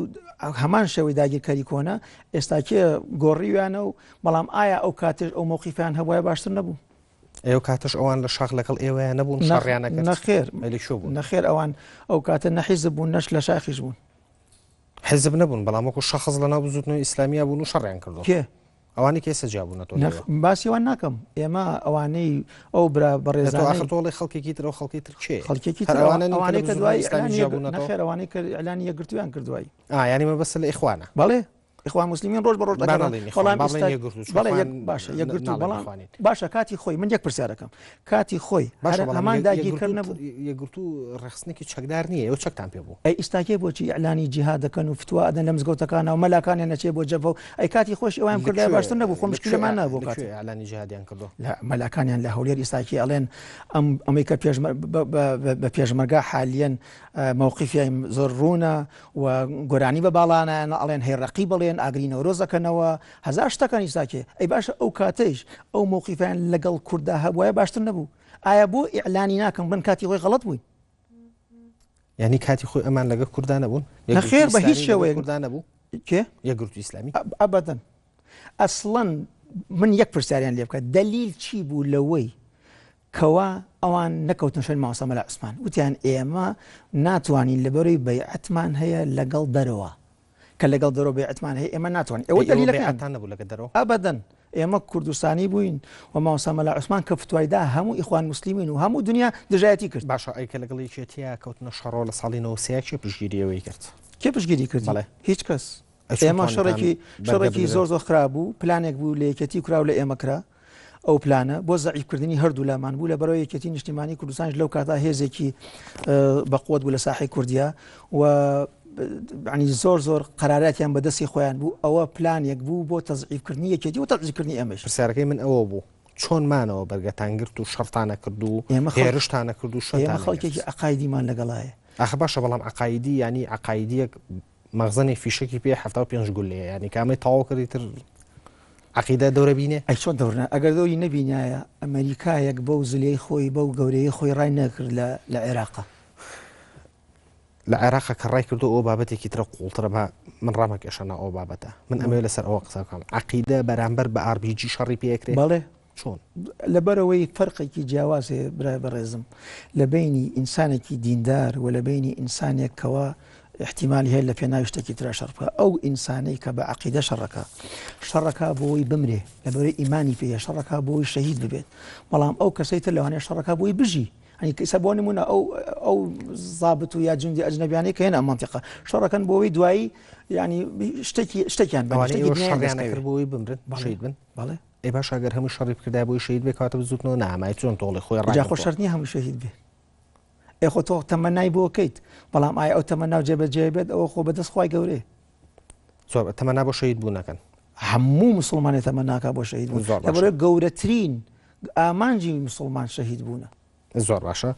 هەمان شێوەی داگیرکەری کۆنە ئێستاکێ گۆڕیویانە و بەڵام ئایا ئەو کاتێش ئەو مەوقیفیان هەبوایە باشتر نەبوو؟ ئەو کاتەش ئەوان لە شاخ لەگەڵ ئێوەیان نەبوون شەڕیان نەکرد؟ نەخێر ئەی لە کوێ بوون؟ نەخێر ئەوان ئەو کاتە نە حیزب بوون نەش لە شاخیش بوون. حیزب نەبوون بەڵام وەکو شەخس لەناو بزووتنەوەی ئیسلامییا بوون و شەڕیان کردووە. کێ؟ ئەوانەی کە ئێستا جیابوونەتەوە نەخ لەوێ. باسی ئەوان ناکەم ئێمە ئەوانەی ئەو برا ئێ تۆ بەڕێزانەی ئاخر تۆ ئەڵێی خەڵکێکی تر ئەو خەڵکی تر کێیە؟ خەڵکێکی هەر تر ئەوانە نین کە لە ئەوانەی کە بزووتنەوەی دوای ئیسلامی ئیعلانی یەک جیابوونەتەوە؟ نەخێر ئەوانەی کە ئیعلانی یەکگرتوویان کرد دوایی. ئا یانی مەبەستت لە ئیخوانە؟ بەڵێ ئیخوان موسلمین ڕۆژ بە ڕۆژ با ئەگەڕان نەڵێین ئیخوان بەڵام با بڵێین ئێستا یەکگرتوو چون بەڵێ یەک ئیخوان باشە یەکگرتوو ناڵێن بەڵام ئیخوانین. باشە کاتی خۆی من یەک پرسیارەکەم کاتی خۆی باشە هەر بەڵام هەمان یەک داگیرکەر یەکگرتوو نەبوو؟ یەکگرتوو ڕێکخستنێکی چەکدار نییە ئێوە چەکتان پێ بوو. ئەی ئیستاکێ بۆچی ئیعلانی جیهاد دەکەن و فتوا ئەدەن لە مزگەوتەکانا و مەلاکانیان ئەچێ بۆ جەبهە و ئەی کاتی خۆشی ئەویان لە کردایە کوێ باشتر نەبوو خۆ لە کوێ مشکیلەمان نەبوو لە کاتێ. کوێ ئیعلانی جیهادیان کردووە؟ لە مەلاکانیان لە هەولێر ئیستاکێ ئەڵێن ئەم ئەمەی کە پێشمەر بە بە بە پێشمەرگە حالیەن مەوقیفیان زۆر ڕوونە و گۆرانی بە باڵانایان ئەڵێن هەی ڕەقیب ئەڵێن ئاگری نەورۆز ئەکەنەوە هەزار شتەکان ئیستاکێ ئەی باشە ئەو کاتەیش ئەو مەوقیفیان لەگەڵ کوردا هەبوایە باشتر نەبوو ئایا بۆ ئیعلانی ناکەن بڵێن کاتی خۆی غەڵەت بووین؟ یعنی کاتی خۆی ئەمان لەگە کورددا نەبوون؟ نەخێر بە هیچ شێوەیەک کورددا نەبوو؟ کێ؟ یەکگرتوو ئیسلامی؟ ئەبەدەن ئەسڵەن من یەک پرسیاریان لێ بکە دەلیل چی بوو لەوەی کەوا ئەوان نەکەوتن شوێن مامۆستا مەلا عوسمان وتیان ئێمە ناتوانین لەبەرەی بەیعەتمان هەیە لەگەڵ دەرەوە کە لەگەڵ دەرەوە بەیعەتمان هەیە ئێمە ناتوانین ئەوە ئەی ئێوە دەلیلەکەیان بەیعەتان نەبوو لەگە دەرەوە؟ ئەبەدەن ئێمە کوردستانی بووین و مامۆستا مەلا عوسمان کە فتوای دا هەموو ئیخوان موسلیمین و هەموو دنیا دژایەتی کرد. باشە ئەی کە لەگەڵ یەکێتییا کەوتنە شەڕەوە لە ساڵی 93 کێ پشتگیری ئێوەی کرد؟ کێ پشتگیری کردی؟ بەڵێ. هیچ کەس. ئەی چۆن ئێمە توانیتان شەڕێکی بەرگە شەڕێکی بگرن؟ زۆر زۆر خراپ بوو، پلانێک بوو لە یەکێتی کرا و لە ئێمە کرا. ئەو پلانە بۆ زەعیفکردنی هەردوو لامان بوو، لەبەرئەوەی یەکێتی نیشتیمانی کوردستانیش لەو کاتە هێزێکی بەقوەت بوو لە ساحەی کوردیا و ینی زۆر زۆر قەراراتیان بەدەستی خۆیان بوو، ئەوە پلانێک بوو بۆ تەزعیفکردنی یەکێتی و تەزعیفکردنی ئێمەش. پرسیارەکەی من ئەوە بوو چۆن مانەوە بەرگەتان گرت و شەڕتان نەکرد و هێرشتان نەکرد و شوێنتان ئێمە خەڵکێکی عەقایدیمان لەگەڵایە. ئاخە باشە بەڵام عەقایدی یانی عەقایدیەک مەخزەنێک فیشەکی پێ 75 گولەیە یانی کامەی تەواو کردی تر عەقیدە دەورە بینێ؟ ئەی چۆن دەور نا ئەگەر دەوری نەبینایە ئەمەریکایەک بەو زلەی خۆی بەو گەورەیەی خۆی ڕای نەکرد لە لە عێراقا. لە عێراقا کە ڕای کردو ئەوە بابەتێکی ترە قوڵترە با من ڕامەکێشە ناو ئەو بابەتە من ئەمەوێ لەسەر ئەوە قسە بکەم عەقیدە بەرامبەر بە ئاربیجی شەڕی پێ ئەکرێ؟ بەڵێ. چۆن؟ لەبەرئەوەی فەرقێکی جیاواز هەیە برای بەڕێزم لە بەینی ئینسانێکی دیندار و لە بەینی ئینسانێک کەوا ئیحتیمالی هەیە لە پێناوی شتێکی ترا شەڕ بکا ئەو ئینسانەی کە بە عەقیدە شەڕەکا شەڕەکا بۆی بمرێ لەبەرەی ئیمانی پێیە شەڕەکا بۆی شەهید ببێت بەڵام ئەو کەسەی تر لەوانەیە شەڕەکا بۆی بژی هەنی کەسە بۆ نمونە ئەو ئەو زابت و یا جوندی ئەجنەبیانەی کە هێنا مەنتیقە شەڕەکەن بۆی دوایی ینی شتێکی شتێکیان بە شتێکی بۆی بمرن شەهید بن بەڵێ ئەی باشە گەر هەمووی شەڕی بکردایە بۆی شەهید بێ کەواتە بزوتنەوە نامای چۆن تۆڵی خۆی ڕا جا خۆ شەرت نییە هەمووی شەهید بێ ئێ خۆ تۆ تەمەنای بۆ کەیت بەڵام ئایا ئەو تەمەنا و جێبەجێ بێت ئەوە خۆ بەدەست خوای گەورەیە زۆر تەمەنا بۆ شەهید بوون نەکەن هەموو مسلمانێ تەمەناکە بۆ شەهید بوون زۆر باشە. لەبەرئەوەی گەورەترین ئامانجی مسلمان شەهید بوونە زۆر باشە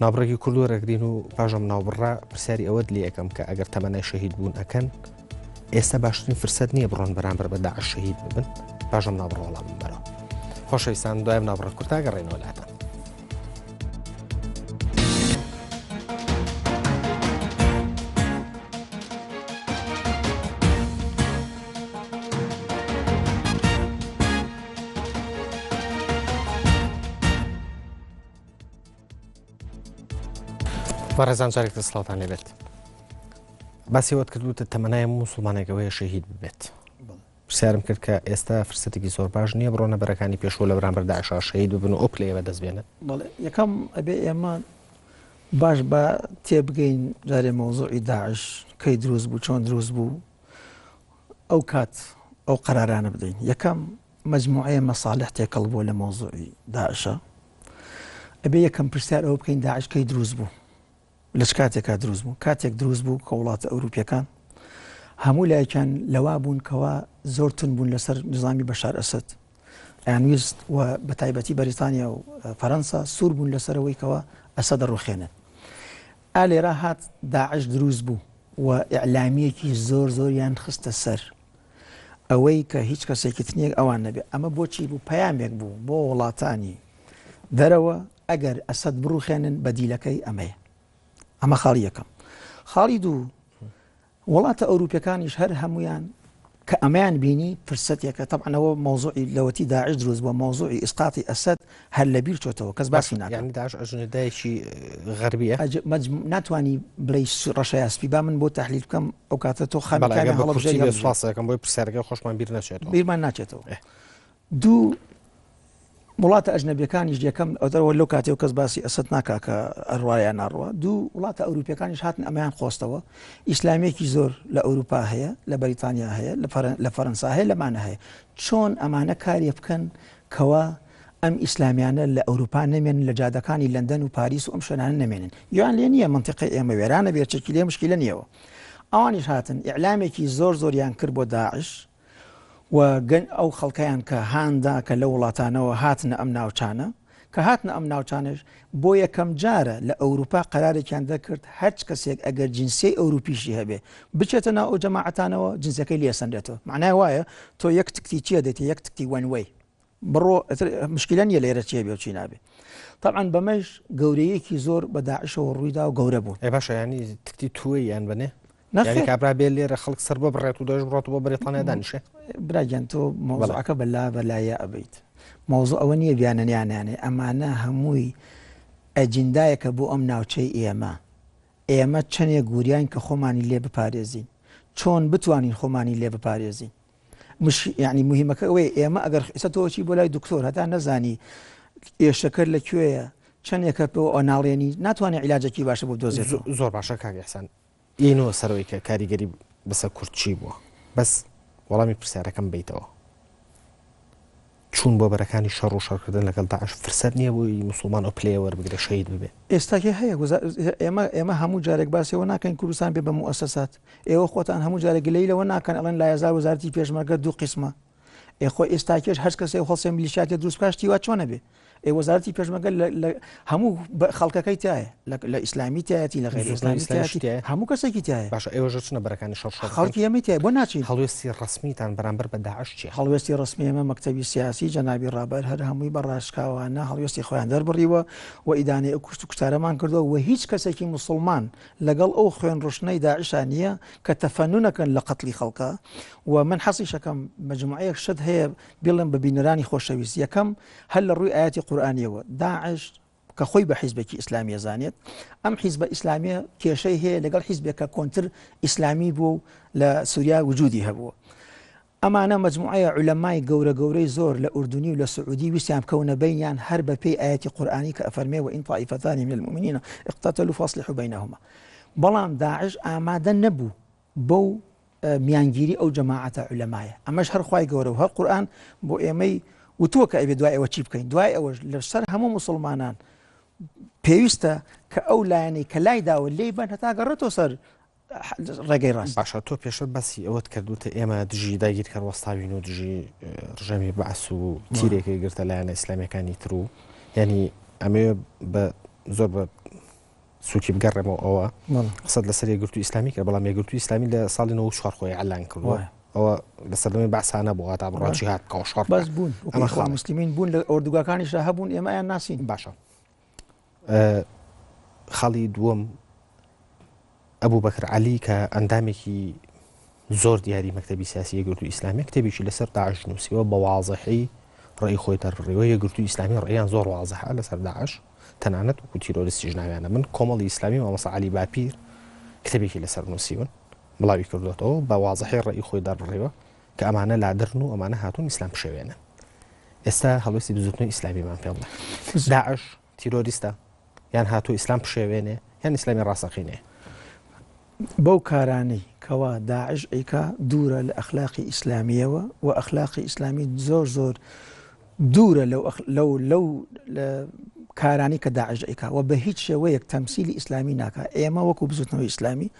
ناوبڕێکی کورد وەرەگرین و پاش ئەم ناوبڕە پرسیاری ئەوەت لێ ئەکەم کە ئەگەر تەمەنای شەهید بوون ئەکەن ئێستا باشترین فرسەت نییە بڕۆن بەرامبەر بە داعش شەهید ببن پاش ئەم ناوبڕە وەڵامم بەرەوە خۆشەویستان دوای ئەم ناوبڕە کورتا گەڕێنەوە لاتان. بەڕێزان جارێک تر سڵاوتان لێبێت باسی وەت کردوتە تەمەنای موسڵمانێکەوەیە شەهید ببێت پرسیارم کرد کە ئێستا فرسەتێکی زۆر باش نییە بڕۆنە بەرەکانی پێشوە لە بەرامبەر داعشا شەهید ببن و ئەو پلەیە بەدەست بێنن بەڵێ یەکەم ئەبێ ئێمە باش بە تێبگەین جارێ مەوزوعی داعش کەی دروست بوو چۆن دروست بوو ئەو کات ئەو قەرارانە بدەین یەکەم مەجموعەیە مەسالح تێکەڵ بووە لە مەوزوعی داعشا ئەبێ یەکەم پرسیار ئەوە بکەین داعش کەی دروست بوو لە چ کاتێکا دروست بوو کاتێک دروست بوو کە وڵاتە ئەوروپیەکان هەموو لایەکیان لەوا بوون کەوا زۆر تون بوون لەسەر نظامی بەشار ئەسەد ئەیان ویست و بە تایبەتی بەریتانیا و فەرەنسا سوور بوون لەسەرەوەی کەوا ئەسەدە ڕوخێنن ئا لێرە هات داعش دروست بوو و ئیعلامیەکی زۆر زۆریان خستە سەر ئەوەی کە هیچ کەسێکی تر نیە ئەوان نەبێ ئەمە بۆچی بوو پەیامێک بوو بۆ وڵاتانی دەرەوە ئەگەر ئەسەد بڕوخێنن بەدیلەکەی ئەمەیە ئەمە خاڵی یەکەم خاڵی دوو وڵاتە ئەوروپیەکانیش هەر هەمویان کە ئەمەیان بینی فرسەتێکە تەبعەن ئەوە مەوزوعی لەوەتی داعش دروست بووە مەوزوعی ئیسقاتی ئەسەد هەر لەبیر چۆتەوە کەس باسی ناکات. یانی داعش ئەجندایەکی غەربیە؟ ناتوانی بڵێی ڕەشە یا سپی با من بۆ تەحلیل بکەم ئەو کاتە تۆ خامی بەڵێ کامیان ئەگەر بە هەڵەبژێری کورتی بێ هەڵبژێر. سوپاس دەکەم بۆی پرسیارەکەی خۆشمان بیر نەچێتەوە. بیرمان ناچێتەوە. ئێ. دوو وڵاتە ئەجنەبیەکانیش یەکەم ئەوەر لەو کاتێ و کەس باسی ئەسەد ناکا کە ئەڕوا یا ناڕوا دوو وڵاتە ئەوروپیەکانیش هاتن ئەمەیان قۆستەوە ئیسلامیەکی زۆر لە ئەوروپا هەیە لە بەریتانیا هەیە لە فەرەنسا هەیە لەمانە هەیە چۆن ئەمانە کارێ بکەن کەوا ئەم ئیسلامیانە لە ئەوروپا نەمێنن لە جادەکانی لەندەن و پاریس و ئەم شوێنانە نەمێنن گوێیان لێ نییە مەنتیقەی ئێمە وێرانە بێ چەکی لێ مشکیلە نییەوە ئەوانیش هاتن ئیعلامێکی زۆر زۆریان کرد بۆ داعش و گەن ئەو خەڵکەیان کە هاندا کە لە وڵاتانەوە هاتنە ئەم ناوچانە، کە هاتنە ئەم ناوچانەش بۆ یەکەم جارە لە ئەوروپا قەرارێکیان دەرکرد هەرچ کەسێک ئەگەر جنسیەی ئەوروپیشی هەبێ بچێتە ناو ئەو جەماعەتانەوە جنسیەکەی لێ ئەسەنرێتەوە مەعنای وایە تۆ یەک تکتی چیە دێتێ یەک تکتی وەن وەی بڕۆ ئیتر مشکلە نییە لێرە چیە بێ و چی نابێ تەبعەن بەمەش گەورەیەکی زۆر بە داعشەوە ڕوویدا و گەورە بوون. ئەی باشە یانی تکتی تووەی یان بەنێ؟ یانی کابرا بێ لێرە خەڵک سەر ببڕێت و دەش بڕۆت بۆ بەریتانیا دانیشێ؟ برا گیان تۆ مەوزوعەکە بە لا بە لایە ئەبەیت. مەوزوع ئەوە نییە بیانن یان نانێ ئەمانە هەمووی ئەجندایەکە بۆ ئەم ناوچەی ئێمە. ئێمە چەنێک وریاین کە خۆمانی لێ بپارێزین. چۆن بتوانین خۆمانی لێ بپارێزین. مش یعنی مهمەکە ئەوەیە ئێمە ئەگەر ئێستا تۆ چی بۆ لای دکتۆر هەتا نەزانی ئێشەکەت لە کوێیە چەندێکە پێ ئەناڵێنی ناتوانێت عیلاجێکی باشە بۆ دۆزێتەوە. زۆر باشە کاک ئیحسان یەینەوە سەرەوەی کە کاریگەری بەسەر کورد چی بووە بەس وەڵامی پرسیارەکەم بەیتەوە. چوون بۆ بەرەکانی شەڕ و شەڕکردن لەگەڵ داعش فرسەت نییە بۆی موسڵمان ئەو پلەیە وەربگرێ شەهید ببێ؟ ئێستاکێ هەیە ئێمە ئێمە هەموو جارێک باسی ئەوە ناکەین کوردستان بێ بە موئەسەسات ئێوە خۆتان هەموو جارێک گلەیی لەوە ناکەن ئەڵێن لایەزار وەزارەتی پێشمەرگە دوو قیسمە ئێ خۆ ئێستاکێش هەر کەسێ هەڵسێ میلیشیاتێ دروست بکات شتی وا چۆن ئەبێ ئێ وەزارەتی پێشمەرگە لە هەموو خەڵکەکەی تایە لە ئیسلامی تایەتی لە غەیری ئیسلامی تایەتی هەموو کەسێکی تایە. باشە ئێوەش چنە بەرەکانی شەڕ شەڕ خەڵکی ئێمەی تایە بۆ ناچین؟ هەڵوێستی ڕەسمیتان بەرامبەر بە داعش چیە؟ هەڵوێستی ڕەسمی ئێمە مەکتەبی سیاسی جەنابی ڕابەر هەر هەمووی بە ڕاشکاوانە هەڵوێستی خۆیان دەربڕیوە و ئیدانەی ئەو کوشت و کوشتارەمان کردووە و هیچ کەسێکی موسڵمان لەگەڵ ئەو خوێن ڕشتنەی داعشا نییە کە تەفەنونەکەن لە قەتڵی خەڵکا و من حەزیشەکەم مەجموعەیەک شت هەیە بیڵێم بە بینەرانی خۆشەویست یەکەم هەر لە ڕووی ئایەتی قورئانیەوە داعش کە خۆی بە حیزبێکی ئیسلامی ئەزانێت ئەم حیزبە ئیسلامیە کێشەی هەیە لەگەڵ حیزبێک کە کۆنتر ئیسلامی بووە و لە سووریا وجودی هەبووە ئەمانە مەجموعەیە عولەمای گەورە گەورەی زۆر لە ئوردونی و لە سعودی ویستیان بکەونە بەینیان هەر بە پێی ئایەتی قورئانی کە ئەفەرمێ وان طائفتان من المؤمنین اقتتلوا فاصلحوا بینهما بەڵام داعش ئامادە نەبوو بەو میانگیری ئەو جەماعەتە عولەمایە ئەمەش هەر خوای گەورە و هەر قورئان بۆ ئێمەی وتووە کە ئەبێ دوای ئەوە چی بکەین دوای ئەوەش لەسەر هەموو موسڵمانان پێویستە کە ئەو لایەنەی کە لای داوە لێی بن هەتا گەڕێتەوە سەر ڕێگەی ڕاست. باشە تۆ پێشتر باسی ئەوەت کرد وتت ئێمە دژی داگیرکەر وەستاوین و دژی ڕژێمی بەعس و تیرێکی گرتە لایەنە ئیسلامیەکانی تر و یعنی ئەمەوێ بە زۆر بە سوکی بگەڕێمەوە ئەوە قسەت لەسەر یەکگرتوو ئیسلامی کرد بەڵام یەکگرتوو ئیسلامی لە ساڵی 94 خۆی ئەلان کردووە ئەوە لە سەردەمی بەعسانە بوو هاتا بڕوا جیهاد بکەوە شەڕ بەس بوون ئەمە خوا مسلمین بوون لە ئۆردوگاکانیشدا هەبوون ئێمە ناسین باشە خاڵی دووەم ئەبوبەکر عەلی کە ئەندامێکی زۆر دیاری مەکتەبی سیاسی یەکگرتووی ئیسلامیە کتێبێکی لەسەر داعش نووسیوە بە وازحی ڕێی خۆی دەربڕیوە یەکگرتووی ئیسلامی ڕێیان زۆر وازحە لەسەر داعش تەنانەت وەکو تیرۆریستیش ناویانە من کۆمەڵی ئیسلامی مامۆستا عەلی باپیر کتێبێکی لەسەر نووسیون بڵاوی کردوێتەوە بە وازحی ڕێی خۆی دەربڕیوە کە ئەمانە لادرن و ئەمانە هاتوون ئیسلام پشێوێنن ئێستا هەڵوێستی بزوتنەوەی ئیسلامیمان پێ بڵێ داعش تیرۆریستە یان هاتوو ئیسلام پشێوێنێ یان ئیسلامی ڕاستەقینەیە. بەو کارانەی کەوا داعش ئەیکا دوورە لە ئەخلاقی ئیسلامیەوە و ئەخلاقی ئیسلامی زۆر زۆر دوورە لەو لەو لەو کارانی کە داعش ئەیکا و بە هیچ شێوەیەک تەمسیلی ئیسلامی ناکا ئێمە وەکو بزوتنەوەی ئیسلامی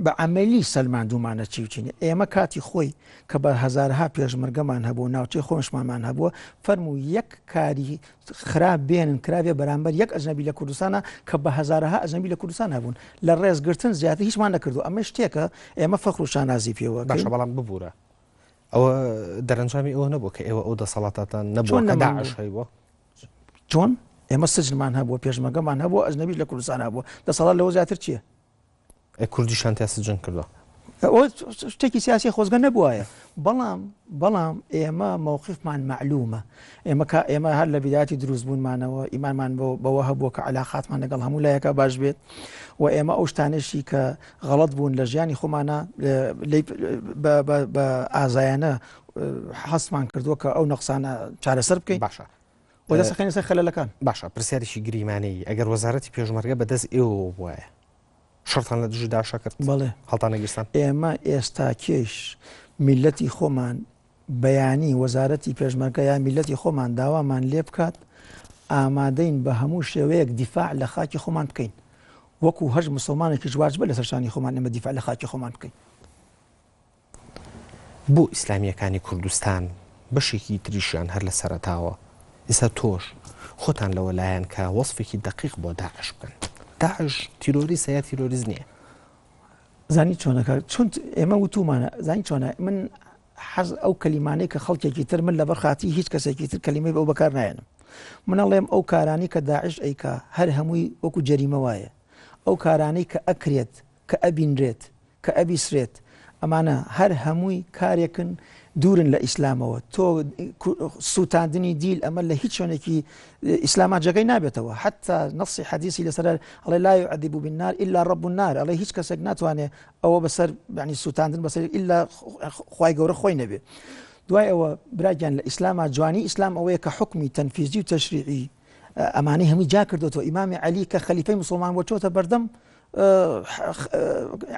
بە عەمەلی سەلماندوومانە چی و چی نیە. ئێمە کاتی خۆی کە بە هەزارەها پێشمەرگەمان هەبوو، ناوچەی خۆشمانمان هەبووە، فەرموو یەک کاری خراپ بێنن کرابێ بەرامبەر یەک ئەجنەبی لە کوردستانە کە بە هەزارەها ئەجنەبی لە کوردستان هەبوون لە ڕێزگرتن زیاتر هیچمان نەکردو ئەمە شتێکە ئێمە فەخر و شانازی پێوە باشە بەڵام ببوورە ئەوە دەرەنجامی ئەوە نەبوو کە ئێوە ئەو دەسەڵاتاتان نەبوو کە داعش هەیبووە چۆن؟ ئێمە سجنمان هەبووە، پێشمەرگەمان هەبووە، ئەجنەبیش لە کوردستان هەبووە، دەسەڵات لەوە زیاتر چییە؟ ئێ کوردیشان تیا سجن کردووە. ئەوە شتێکی سیاسی خۆزگە نەبوایە، بەڵام بەڵام ئێمە مەوقفمان مەعلومە، ئێمە کە ئێمە هەر لە بیدایەتی دروستبوونمانەوە ئیمانمان بەوە هەبووە کە عەلاقاتمان لەگەڵ هەموو لایەکا باش بێت و ئێمە ئەو شتانەشی کە غەڵەت بوون لە ژیانی خۆمانە بە ئازایانە هەستمان کردووە کە ئەو نەقسانە چارەسەر بکەین. باشە و دەست ئەخەینە سەر خەلەلەکان. باشە پرسیارێکی گریمانەیی، ئەگەر وەزارەتی پێشمەرگە بە دەست ئێوەوە بوایە شەڕتان لە دژی داعش ئەکرد؟ بەڵێ. هەڵتانەگیرسان؟ ئێمە ئێستاکێش میللەتی خۆمان بەیانی وەزارەتی پێشمەرگە یا میللەتی خۆمان داوامان لێ بکات ئامادەین بە هەموو شێوەیەک دیفاع لە خاکی خۆمان بکەین وەکو هەر مسوڵمانێکیش واجبە لەسەر شانی خۆمان ئێمە دیفاع لە خاکی خۆمان بکەین. بۆ ئیسلامییەکانی کوردستان بەشێکی تریشیان هەر لە سەرەتاوە، ئیستا تۆش خۆتان لەوە لایەن کە وەسفێکی دەقیق بۆ داعش بکەن. داعش تیرۆریستە یا تیرۆریست نییە؟ زانی چۆنە کاک چون ئێمە وتومانە زانی چۆنە من حەز ئەو کەلیمانەی کە خەڵکێکی تر من لەبەر خاتی هیچ کەسێکی تر کەلیمەی بەو بەکار نایەنم من ئەڵێم ئەو کارانی کە داعش ئەیکا هەر هەمووی وەکو جەریمە وایە ئەو کارانەی کە ئەکرێت کە ئەبینرێت کە ئەبیسرێت ئەمانە هەر هەمووی کارێکن دوورن لە ئیسلامەوە تۆ سووتاندنی دیل ئەمە لە هیچ شوێنێکی ئیسلاما جێگەی نابێتەوە حتا نەسی حەدیسی لەسەر ئەڵێ لا يعذب بالنار إلا رب النار ئەڵێ هیچ کەسێک ناتوانێت ئەوە بەسەر ینی سووتاندن بەسەر ئیلا خوای گەورە خۆی نەبێ دوای ئەوە براگیان لە ئیسلاما جوانی ئیسلام ئەوەیە کە حکمی تەنفیزی و تەشریعی ئەمانەی هەمووی جا کردوەوە ئیمامی عەلی کە خەلیفەی مسلمان بۆ چۆتە بەردەم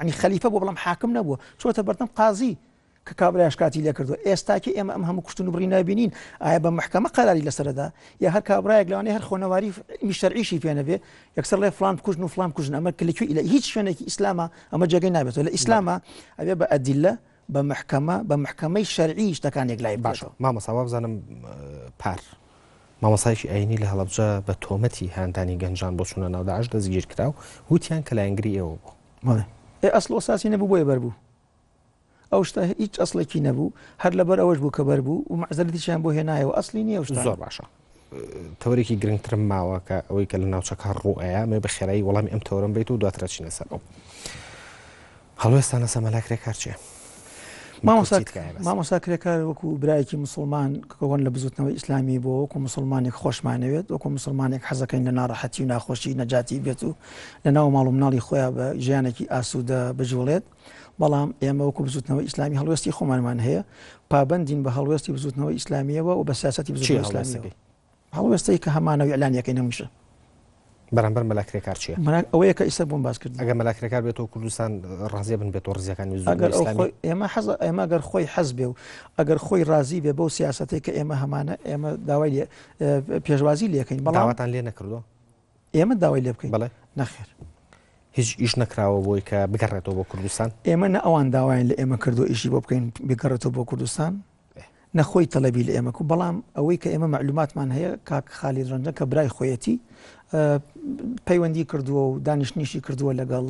ینی خەلیفە بۆ بەڵام حاکم نەبووە چۆتە بەردەم قازی. کە کابرایش کاتی لێ کردووە ئێستاکی ئێمە ئەم هەموو کوشتن و بڕی نابینین ئایا بە محکەمە قەراری لەسەردا یا هەر کابرایەک لەوانەیە هەر خۆنەواری علمی شەرعیشی پێ نەبێ یەکسەر ڵێ فلان بکوژن و فلان بکوژن ئەمە کە لە کوێ لە هیچ شوێنێکی ئیسلامە ئەمە جێگەی نابێتەوە لە ئیسلامە ئەبێ بە ئەدیلە بە محکەمە بە محکەمەی شەرعی شتەکان یەکلایی باشە مامۆستا وابزانم پار مامۆستایەکی ئایینی لە هەڵەبجە بە تۆمەتی هاندانی گەنجان بۆ چوونە ناو داعش دەستگیر کرا و وتیان کە لایەنگری ئێوە بوو. بەڵێ ئێ ئەسڵ و ئەساسی نەبوو بۆیە بەربوو. ئەو شتە هیچ ئەسڵێکی نەبوو هەر لەبەر ئەوەش بوو کە بەر بوو و مەعزەرەتیشیان بۆ هێنایەوە ئەسلی نییە ئەو شتانە. زۆر باشە تەوەرێکی گرنگترم ماوە کە ئەوەی کە لە ناوچەکە ڕوو ئەیا مێ بە خێرایی وەڵامی ئەم تەوەرەم بیت و دواتر ئەچینە سەر ئەو هەڵوێستان لەسەر مەلا کرێکار چییە؟ مامۆستا کرێکار وەکو برایەکی مسلمان کۆن لە بزوتنەوەی ئیسلامی بۆ وەکو مسلمانێک خۆشمانەوێت وەکو مسلمانێک حەزەکەین لە ناڕەحەتی و ناخۆشی نەجاتی بێت و لە ناو ماڵ و مناڵی خۆیان بە ژیانێکی ئاسوودە بجوڵێت بەڵام ئێمە وەکو بزوتنەوەی ئیسلامی هەڵوێستی خۆمانمان هەیە، پابەندین بە هەڵوێستی بزوتنەوەی ئیسلامییەوە و بە سیاسەتی بزوتنەوەی ئیسلامییەوە. هەڵوێستەی کە هەمانە و ئیعلانی ئەکەین هەمیشە. بەرامبەر مەلا کرێکار چییە؟ ئەوەیە کە ئیستا بۆم باس کردی. ئەگەر مەلا کرێکار بێتەوە کوردستان ڕازیە بن بێتەوە ڕزیەکانی بزوتنەوەی ئیسلامی؟ ئێمە حەز ئێمە ئەگەر خۆی حەز بێ و ئەگەر خۆی ڕازی بێ بەو سیاسەتەی کە ئێمە هەمانە ئێمە داوای لێ پێشوازی لێکەین بەڵام داواتان لێ نەکردووە؟ ئێمە داوای لێ بکەین؟ بەڵێ. نەخێر. هیچ ئیش نەکراوە بۆی کە بگەڕێتەوە بۆ کوردستان؟ ئێمە نە ئەوان داوایان لە ئێمە کردووە ئیشی بۆ بکەین بگەڕێتەوە بۆ کوردستان، نە خۆی تەلەبی لە ئێمە کرد، بەڵام ئەوەی کە ئێمە مەعلوماتمان هەیە کاک خالید ڕەنجە کە برای خۆیەتی پەیوەندی کردووە و دانیشتنیشی کردووە لەگەڵ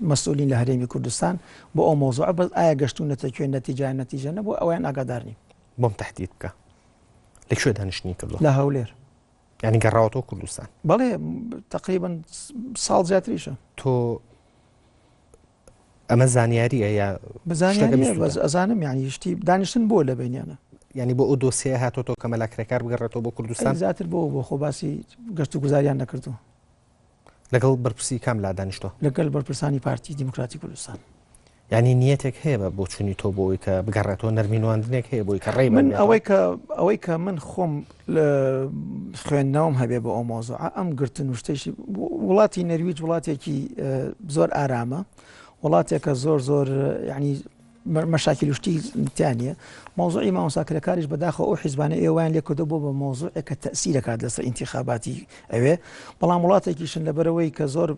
مەسئولین لە هەرێمی کوردستان بۆ ئەو مەوزوعە بەس ئایا گەشتونەتە کوێ نەتیجە نەتیجە نەبوو ئەویان ئاگادار نیم. بۆم تەحدید بکە لە کوێ دانیشتنی کردووە؟ لە هەولێر. یعنی گەڕاوەتەوە کوردستان؟ بەڵێ تقریبا ساڵ زیاتریشە. تۆ ئەمە زانیاریە یا بزانیاریە بەس ئەزانم یعنی شتی دانیشتن بۆ لە بینیانە. یعنی بۆ ئەو دۆسیە هاتۆتەوە کە مەلا کرێکار بگەڕێتەوە بۆ کوردستان؟ زیاتر بۆ بۆ خۆ باسی گەشت و گوزاریان نەکردو. لەگەڵ بەرپرسی کام لا دانیشتوە؟ لەگەل بەرپرسانی پارتی دیموکراتی کوردستان. یانی نیەتێک هەیە بە بۆچوونی تۆ بۆ ئەوەی کە بگەڕێتەوە نەرمی نواندنێک هەیە بۆی کە ڕێی من ئەوەی کە ئەوەی کە من خۆم خوێندنەوەم هەبێ بۆ ئەو مۆزوعە ئەم گرتن و شتێکی وڵاتی نەرویج وڵاتێکی زۆر ئارامە وڵاتێکە زۆر زۆر ینی مەشاکیل و شتی تیا نیە. مەوزوعی مامۆستا کرێکاریش بەداخەوە ئەو حیزبانەی ئێوە وایان لێ کردووە بۆ بە مەوزوعێک کە تەئسیر ئەکات لەسەر ئینتیخاباتی ئەوێ، بەڵام وڵاتێکیشن لەبەرئەوەی کە زۆر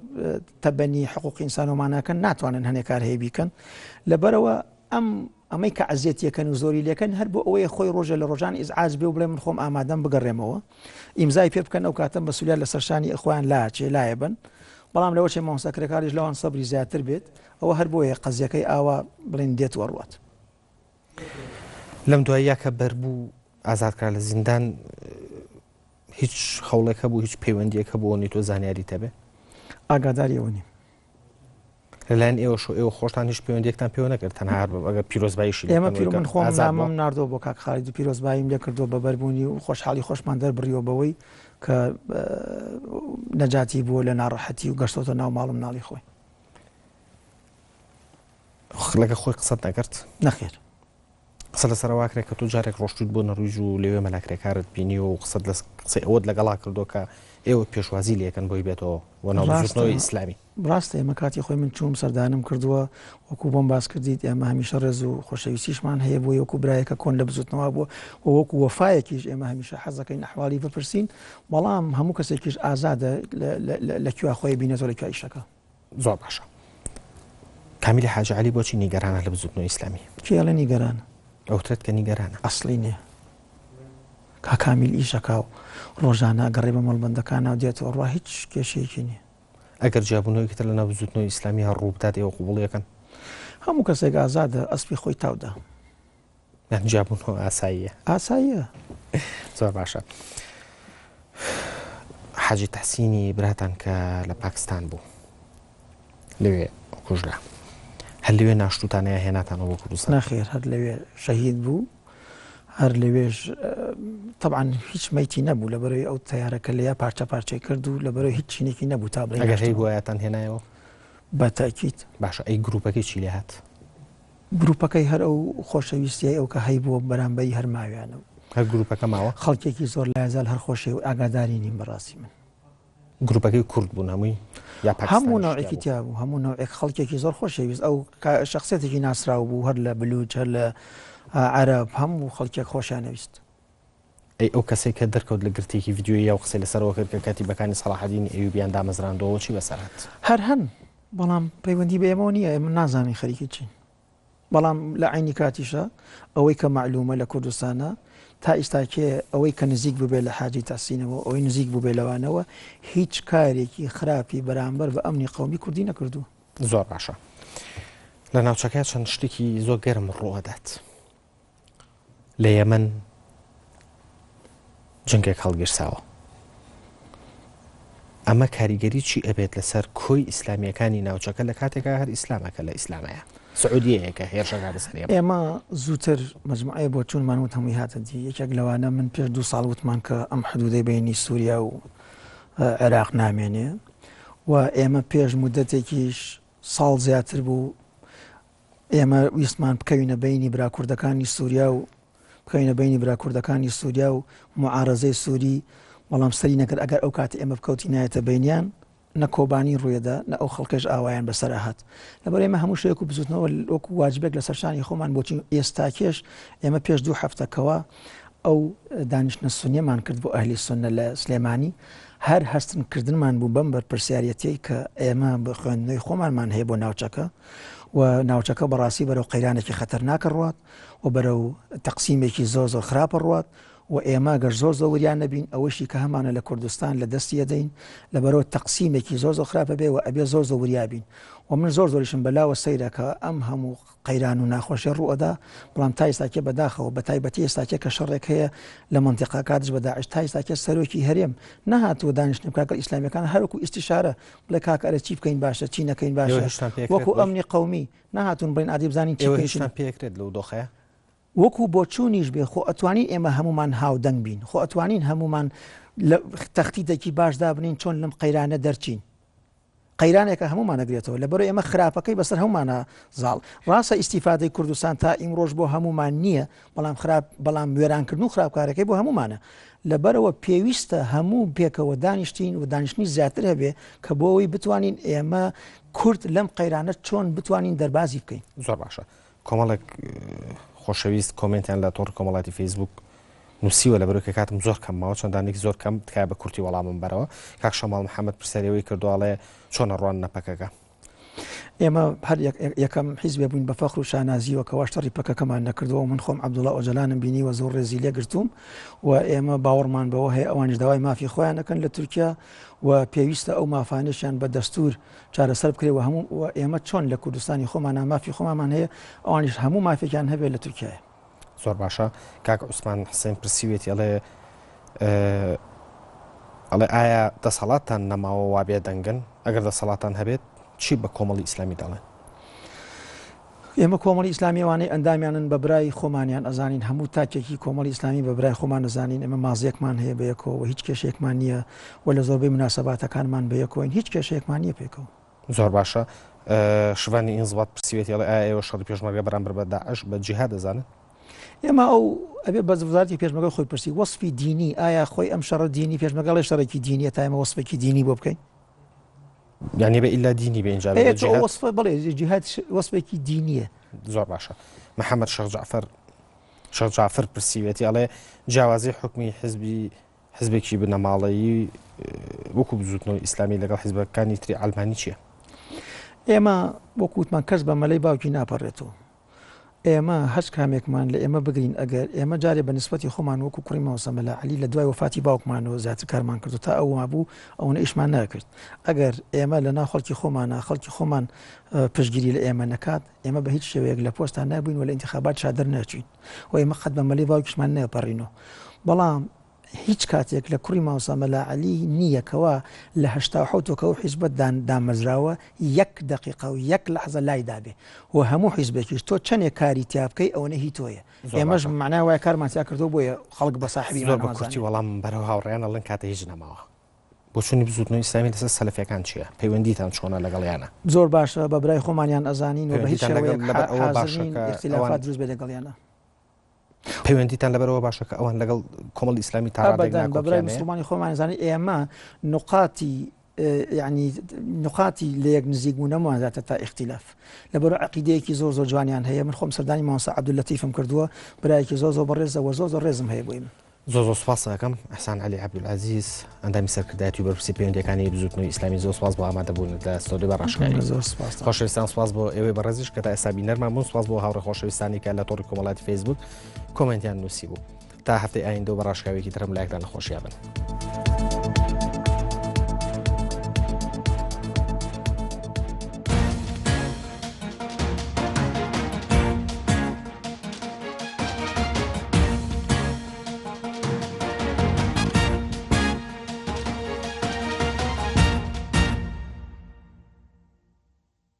تەبەنی حقوقی ئینسان و ماناکەن ناتوانن هەنێ کار هەیە بیکەن. لەبەرئەوە ئەم ئەمەی کە عەزیەتیەکەن و زۆری لێکەن هەر بۆ ئەوەیە خۆی ڕۆژێ لە ڕۆژان ئیزعاج بێ و بڵێ من خۆم ئامادەم بگەڕێمەوە ئیمزای پێ بکەن ئەو کاتە مەسئولیات لەسەر شانی خۆیان لاچێ لایەبەن. بەڵام لەوە چێ مامۆستا کرێکاریش لەوان سەبری زیاتر بێت. ئەوە هەر بۆیە قەزیەکەی ئاوا بڵێین دێت و ئەڕوات. لەم دواییە کە بەربوو ئازاد کرا لە زیندان هیچ هەوڵێک هەبوو هیچ پەیوەندیەک هەبوو ئەوەی تۆ زانیاریت هەبێ؟ ئاگاداری ئەوە نیم. لەلایەن ئێوەش و ئێوە خۆشتان هیچ پەیوەندیەکتان پێوە نەکرد تەنها هەر ئەگەر پیرۆزباییشی لێ ئێمە بکەن پیرۆ کە من خۆم ئازاد بووە. نامەم ناردووە بۆ کاک خالید و پیرۆزباییم لێ کردووە بە بەربوونی و خۆشحاڵی خۆشمان دەربڕیوە بەوەی کە نەجاتی بووە لە ناڕەحەتی و گەشتۆتە ناو ماڵ و مناڵی خۆی. لەگە خۆی قسەت نەکرد؟ نەخێر. قسە لەسەر ئەوە کرێ کە تۆ جارێک ڕۆشتویت بۆ نەرویج و لەوێ مەلا کرێکارت بینیوە و قسەت لە قسەی ئەوەت لەگەڵا کردووە کە ئێوە پێشوازی لێکەن بۆی بێتەوە بۆ ناو بزووتنەوەی ئیسلامی. ڕاستە ئێمە کاتی خۆی من چووم سەردانم کردووە وەکو بۆم باس کردیت ئێمە هەمیشە ڕێز و خۆشەویستیشمان هەیە بۆی وەکو برایەکە کۆن لە بزووتنەوە بووە و وەکو وەفایەکیش ئێمە هەمیشە حەزەکەین ئەحواڵی بپرسین بەڵام هەموو کەسێکیش ئازادە لە کوێ خۆی بینێتەوە لە کوێ ئیشەکە. زۆر باشە کامیلی حاجی عەلی بۆچی نیگەرانە لە بزوتنەوەی ئیسلامی؟ کێ ئەڵێ نیگەرانە؟ ئەوترێت کە نیگەرانە. ئەسڵی نیە. کا کامیل ئیش ئەکا و ڕۆژانە ئەگەڕێ بە مەڵبەندەکانا و دێتەوە ڕوا هیچ کێشەیەکی نیە. ئەگەر جیابوونەوەیەکی تر لەناو بزوتنەوەی ئیسلامی هەر ڕووبدات ئێوە قبوڵی ئەکەن؟ هەموو کەسێک ئازادە ئەسپی خۆی تاودا. یان جیابوونەوە ئاساییە؟ ئاساییە. زۆر باشە. حاجی تەحسینی براتان کە لە پاکستان بوو لەوێ کوژرا هەر لەوێ ناشتوتانە یا هێناتانەوە بۆ کوردستان؟ نەخێر هەر لەوێ شەهید بوو هەر لەوێش تەبعەن هیچ مەیتی نەبوو لەبەرەوەی ئەو تەیارەکە لەیا پارچە پارچەی کرد و لەبەرەوەی هیچ چینێکی نەبوو تا بڵێ ئەگەر هەیبووایەتان هێنایەوە؟ بە تەئکید. باشە ئەی گروپەکەی چی لێ هات؟ گروپەکەی هەر ئەو خۆشەویستیەی ئەو کە هەیبووە بەرامبەری هەر ماویانە و. هەر گروپەکە ماوە؟ خەڵکێکی زۆر لایەزال هەر خۆشی و ئاگاداری نیم بەڕاستی من. گروپەکەی کورد بوون هەمووی یا هەموو نەوعێکی تیا بوو هەموو نەوعێک خەڵکێکی زۆر خۆشەویست ئەو شخصێتێکی ناسراو بوو هەر لە بلوچ هەر لە عەرەب هەموو خەڵکێک خۆشیانەویست. ئەی ئەو کەسەی کە دەرکەوت لە گرتەیەکی ڤیدیۆیی و قسەی لەسەرەوە کرد کە کەتیبەکانی سەڵاحەدینی ئەیوبیان دامەزراندووە چی بەسەر هات؟ هەر هەن بەڵام پەیوەندی بە ئێمەوە نییە ئێمە نازانین خەریکی چین. بەڵام لە عەینی کاتیشا ئەوەی کە مەعلوومە لە کوردستانا تا ئیستاکێ ئەوەی کە نزیک ببێ لە حاجی تەحسینەوە ئەوەی نزیک بووبێ لەوانەوە هیچ کارێکی خراپی بەرامبەر بە ئەمنی قەومی کوردی نەکردووە. زۆر باشە لە ناوچەکە چەند شتێکی زۆر گەرم ڕووئەدات. لە یەمەن جەنگێک هەڵگیرساوە. ئەمە کاریگەری چی ئەبێت لەسەر کۆی ئیسلامیەکانی ناوچەکە لە کاتێکا هەر ئیسلامەکە لە ئیسلامەیە سعودیەیە کە هێرشەکاتە سەر ئێمە. ئێمە زووتر مەجموعەیە بۆچوونمان وت هەمووی هاتە دی، یەکێک لەوانە من پێش دوو ساڵ وتمان کە ئەم حدوودەی بەینی سووریا و عێراق نامێنێ و ئێمە پێش مودەتێکیش ساڵ زیاتر بوو ئێمە ویستمان بکەوینە بەینی برا کوردەکانی سووریا و بکەوینە بەینی برا کوردەکانی سووریا و معارەزەی سووری، بەڵام سەری نەکرد، ئەگەر ئەو کاتە ئێمە بکەوتینایەتە بەینیان نە کۆبانی ڕوویەدا نە ئەو خەڵکەش ئاوایان بەسەر ئەهات. لەبەر ئێمە هەموو شتێک و بزوتنەوە وەکو واجبێک لەسەر شانی خۆمان بۆچین ئێستاکێش ئێمە پێش دوو هەفتە کەوا ئەو دانیشتنە سونیەمان کرد بۆ ئەهلی سوننە لە سلێمانی هەر هەستن کردنمان بوو بەم بەرپرسیارەتیەی کە ئێمە بە خوێندنەوەی خۆمانمان هەیە بۆ ناوچەکە و ناوچەکە بەڕاستی بەرەو قەیرانێکی خەتەرناکە ڕوات و بەرەو تەقسیمێکی زۆر زۆر خراپە ڕوات و ئێمە گەر زۆر زۆر وریا نەبین ئەوەشی کە هەمانە لە کوردستان لە دەستی ئەدەین لەبەرەوە تەقسیمێکی زۆر زۆر خراپە بێ و ئەبێ زۆر زۆر وریا بین و من زۆر زۆریشم بەلاوە سەیرە کە ئەم هەموو قەیران و ناخۆشی ڕوو ئەدا بەڵام تا ئێستاکێ بەداخەوە بە تایبەتی ئێستاکێ کە شەڕێک هەیە لە مەنتیقەکە دژ بە داعش تا ئێستاکێ سەرۆکی هەرێم نەهاتووە دانیشتن بکات لەگەڵ ئیسلامیەکان هەروەکو ئیستیشارە بڵێ کاکە ئەرێ چی بکەین باشە چی نەکەین باشە وەکو ئەمنی قەومی نەهاتوون بڵێن ئادی بزانین چی بکەین هیچتان پێکرێت لەو دۆخەیە؟ وەکو بۆچوونیش بێ خۆ ئەتوانین ئێمە هەموومان هاودەنگ بین خۆ ئەتوانین هەموومان لە تەختیتێکی باش دابنین چۆن لەم قەیرانە دەرچین قەیرانێکە هەموومان ئەگرێتەوە لەبەرئ ئێمە خراپەکەی بەسەر هەموومانا زاڵ ڕاستە ئیستیفادەی کوردستان تا ئیمڕۆش بۆ هەموومان نییە بەڵام خراپ بەڵام وێرانکردن و خراپکارەکەی بۆ هەموومانە لەبەرەوە پێویستە هەموو پێکەوە دانیشتین و دانیشتنی زیاتر هەبێ کە بۆ ئەوەی بتوانین ئێمە کورد لەم قەیرانە چۆن بتوانین دەربازی بکەین. زۆر باشە کۆمەڵێک خۆشەویست کۆمێنتیان لە تۆڕی کۆمەڵاتی فەیسبوک نووسیوە لەبەرەوەی کە کاتم زۆر کەم ماوە چەندانێکی زۆر کەم تکایە بە کورتی وەڵامم بەرەوە کاک شەماڵ محەممەد پرسیاری ئەوەی کردووە ئەڵێ چۆن ئەڕواننە پەکەکە؟ ئێمە هەر یەکەم حیزبێ بووین بە فەخر و شانازیوە کەوا شەڕی پەکەکەمان نەکردووە و من خۆم عەبدوڵا ئۆجەلانم بینیوە زۆر ڕێزی لێ گرتووم و ئێمە باوەڕمان بەوە هەیە ئەوانیش داوای مافی خۆیان دەکەن لە تورکیا و پێویستە ئەو مافانەشیان بە دەستوور چارەسەر بکرێ و هەموو و ئێمە چۆن لە کوردستانی خۆمانا مافی خۆمانمان هەیە ئەوانیش هەموو مافێکیان هەبێت لە تورکیایە. زۆر باشە کاک عوسمان حسێن پرسیوێتی ئەڵێ ئەڵێ ئایا دەسەڵاتتان نەماوە وا بێدەنگن ئەگەر دەسەڵاتان هەبێت چی بە کۆمەڵی ئیسلامی دەڵێن؟ ئێمە کۆمەڵی ئیسلامی ئەوانەی ئەندامیانن بە برای خۆمانیان ئەزانین هەموو تاکێکی کۆمەڵی ئیسلامی بە برای خۆمان ئەزانین ئێمە مازیەکمان هەیە بە یەکەوە و هیچ کێشەیەکمان نییە و لە زۆربەی مناسەباتەکانمان بە یەکەوەین هیچ کێشەیەکمان نییە پێکەوە. زۆر باشە شڤانی ئینزبات پرسیوێتی ئەڵێ ئایا ئێوە شەڕی پێشمەرگە بەرامبەر بە داعش بە جیهاد دەزانن؟ ئێمە ئەو ئەبێ بە وەزارەتی پێشمەرگە خۆی پرسی وەسفی دینی ئایا خۆی ئەم شەڕە دینی پێشمەرگە ئەڵێ شەڕێکی دینیە تا ئێمە وەسفێکی دینی بۆ بکەین؟ یعنی بە ئیلا دینی بێ ئینجا بێ جیهاد؟ وەسفە بەڵێ جیهاد وەسفێکی دینیە. زۆر باشە محەممەد شێخ جەعفەر شێخ جافر پرسیوێتی ئەڵێ جیاوازی حکمی حزبی حزبێکی بنەماڵەیی وەکو بزوتنەوەی ئیسلامی لەگەڵ حزبەکانی تری عەلمانی چییە؟ ئێمە وەکو وتمان کەس بە مەلەی باوکی ناپەڕێتەوە. ئێمە هەچ کامێکمان لە ئێمە بگرین ئەگەر ئێمە جارێ بە نسبەتی خۆمان وەکو کوڕی مامۆستا مەلا عەلی لە دوای وەفاتی باوکمانەوە زیاتر کارمان کرد و تا ئەو مابوو ئەوەنە ئیشمان نەکرد ئەگەر ئێمە لە ناو خەڵکی خۆمانە خەڵکی خۆمان پشتگیری لە ئێمە نەکات ئێمە بە هیچ شێوەیەک لە پۆستا نابووین و لە ئینتخاباتشا دەرنەچووین و ئێمە قەت بە مەلەی باوکیشمان نەپەڕینەوە بەڵام هیچ کاتێک لە کوڕی مامۆستا مەلا عەلی نییە کەوا لە 87 کە ئەو حیزبە دامەزراوە یەک دەقیقە و یەک لەحزە لای دابێ و هەموو حیزبێکیش تۆ چەنێک کاری تیا بکەی ئەوەنە هی تۆیە ئێمەش معنای وایە کارمان تیا کردووە بۆیە خەڵک بە ساحبی زۆر بە کورتی وەڵام بەرەو هاوڕێیان ئەڵێن کاتە هیچ نەماوە. بۆچوونی بزووتنەوەی ئیسلامی لەسەر سەلەفیەکان چییە؟ پەیوەندیتان چۆنە لەگەڵیانە؟ زۆر باشە بە برای خۆمانیان ئەزانین و بە هیچ شێوەیەک حازر نین ئیختلافات دروست بێت لەگەڵیانە. پەیوەندیتان لەبەرئەوە باشە کە ئەوان لەگەڵ کۆمەڵی ئیسلامی تا ڕادەیەک ئەبەدەن بە برای ناکۆکیان هەیە؟ موسڵمانی خۆمان ئەزانین ئێمە نوقاتی. یعنی نقاتی لە یەک نزیک بوونەمان زیاتر تا ئیختیلاف لەبەرو عەقیدەیەکی زۆر زۆر جوانیان هەیە من خۆم سەردانی مامۆستا عەبدوللەتیفم کردووە برایەکی زۆر زۆر بەڕێزە وە زۆر زۆر ڕێزم هەیە بۆی من. زۆر زۆر سوپاست ئەکەم ئیحسان عەلی عەبدولعەزیز ئەندامی سەرکردایەتی و بەرپرسی پەیوەندیەکانی بزوتنەوەی ئیسلامی زۆر سوپاس بۆ ئامادەبوونت لە ستۆدیۆ بە ڕاشکاوی. زۆر سوپاس. خۆشەویستان سوپاس بۆ ئێوەی بەڕێزیش کە تا ئێستا بینەرمان بوون سوپاس بۆ هاوڕێ خۆشەویستانی کە لە تۆڕی کۆمەڵاتی فەیسبوک کۆمێنتیان نووسی بوو تا هەفتەی ئایندە و بە ڕاشکاوێکی ترم لایەکتان لە خۆشیا بن.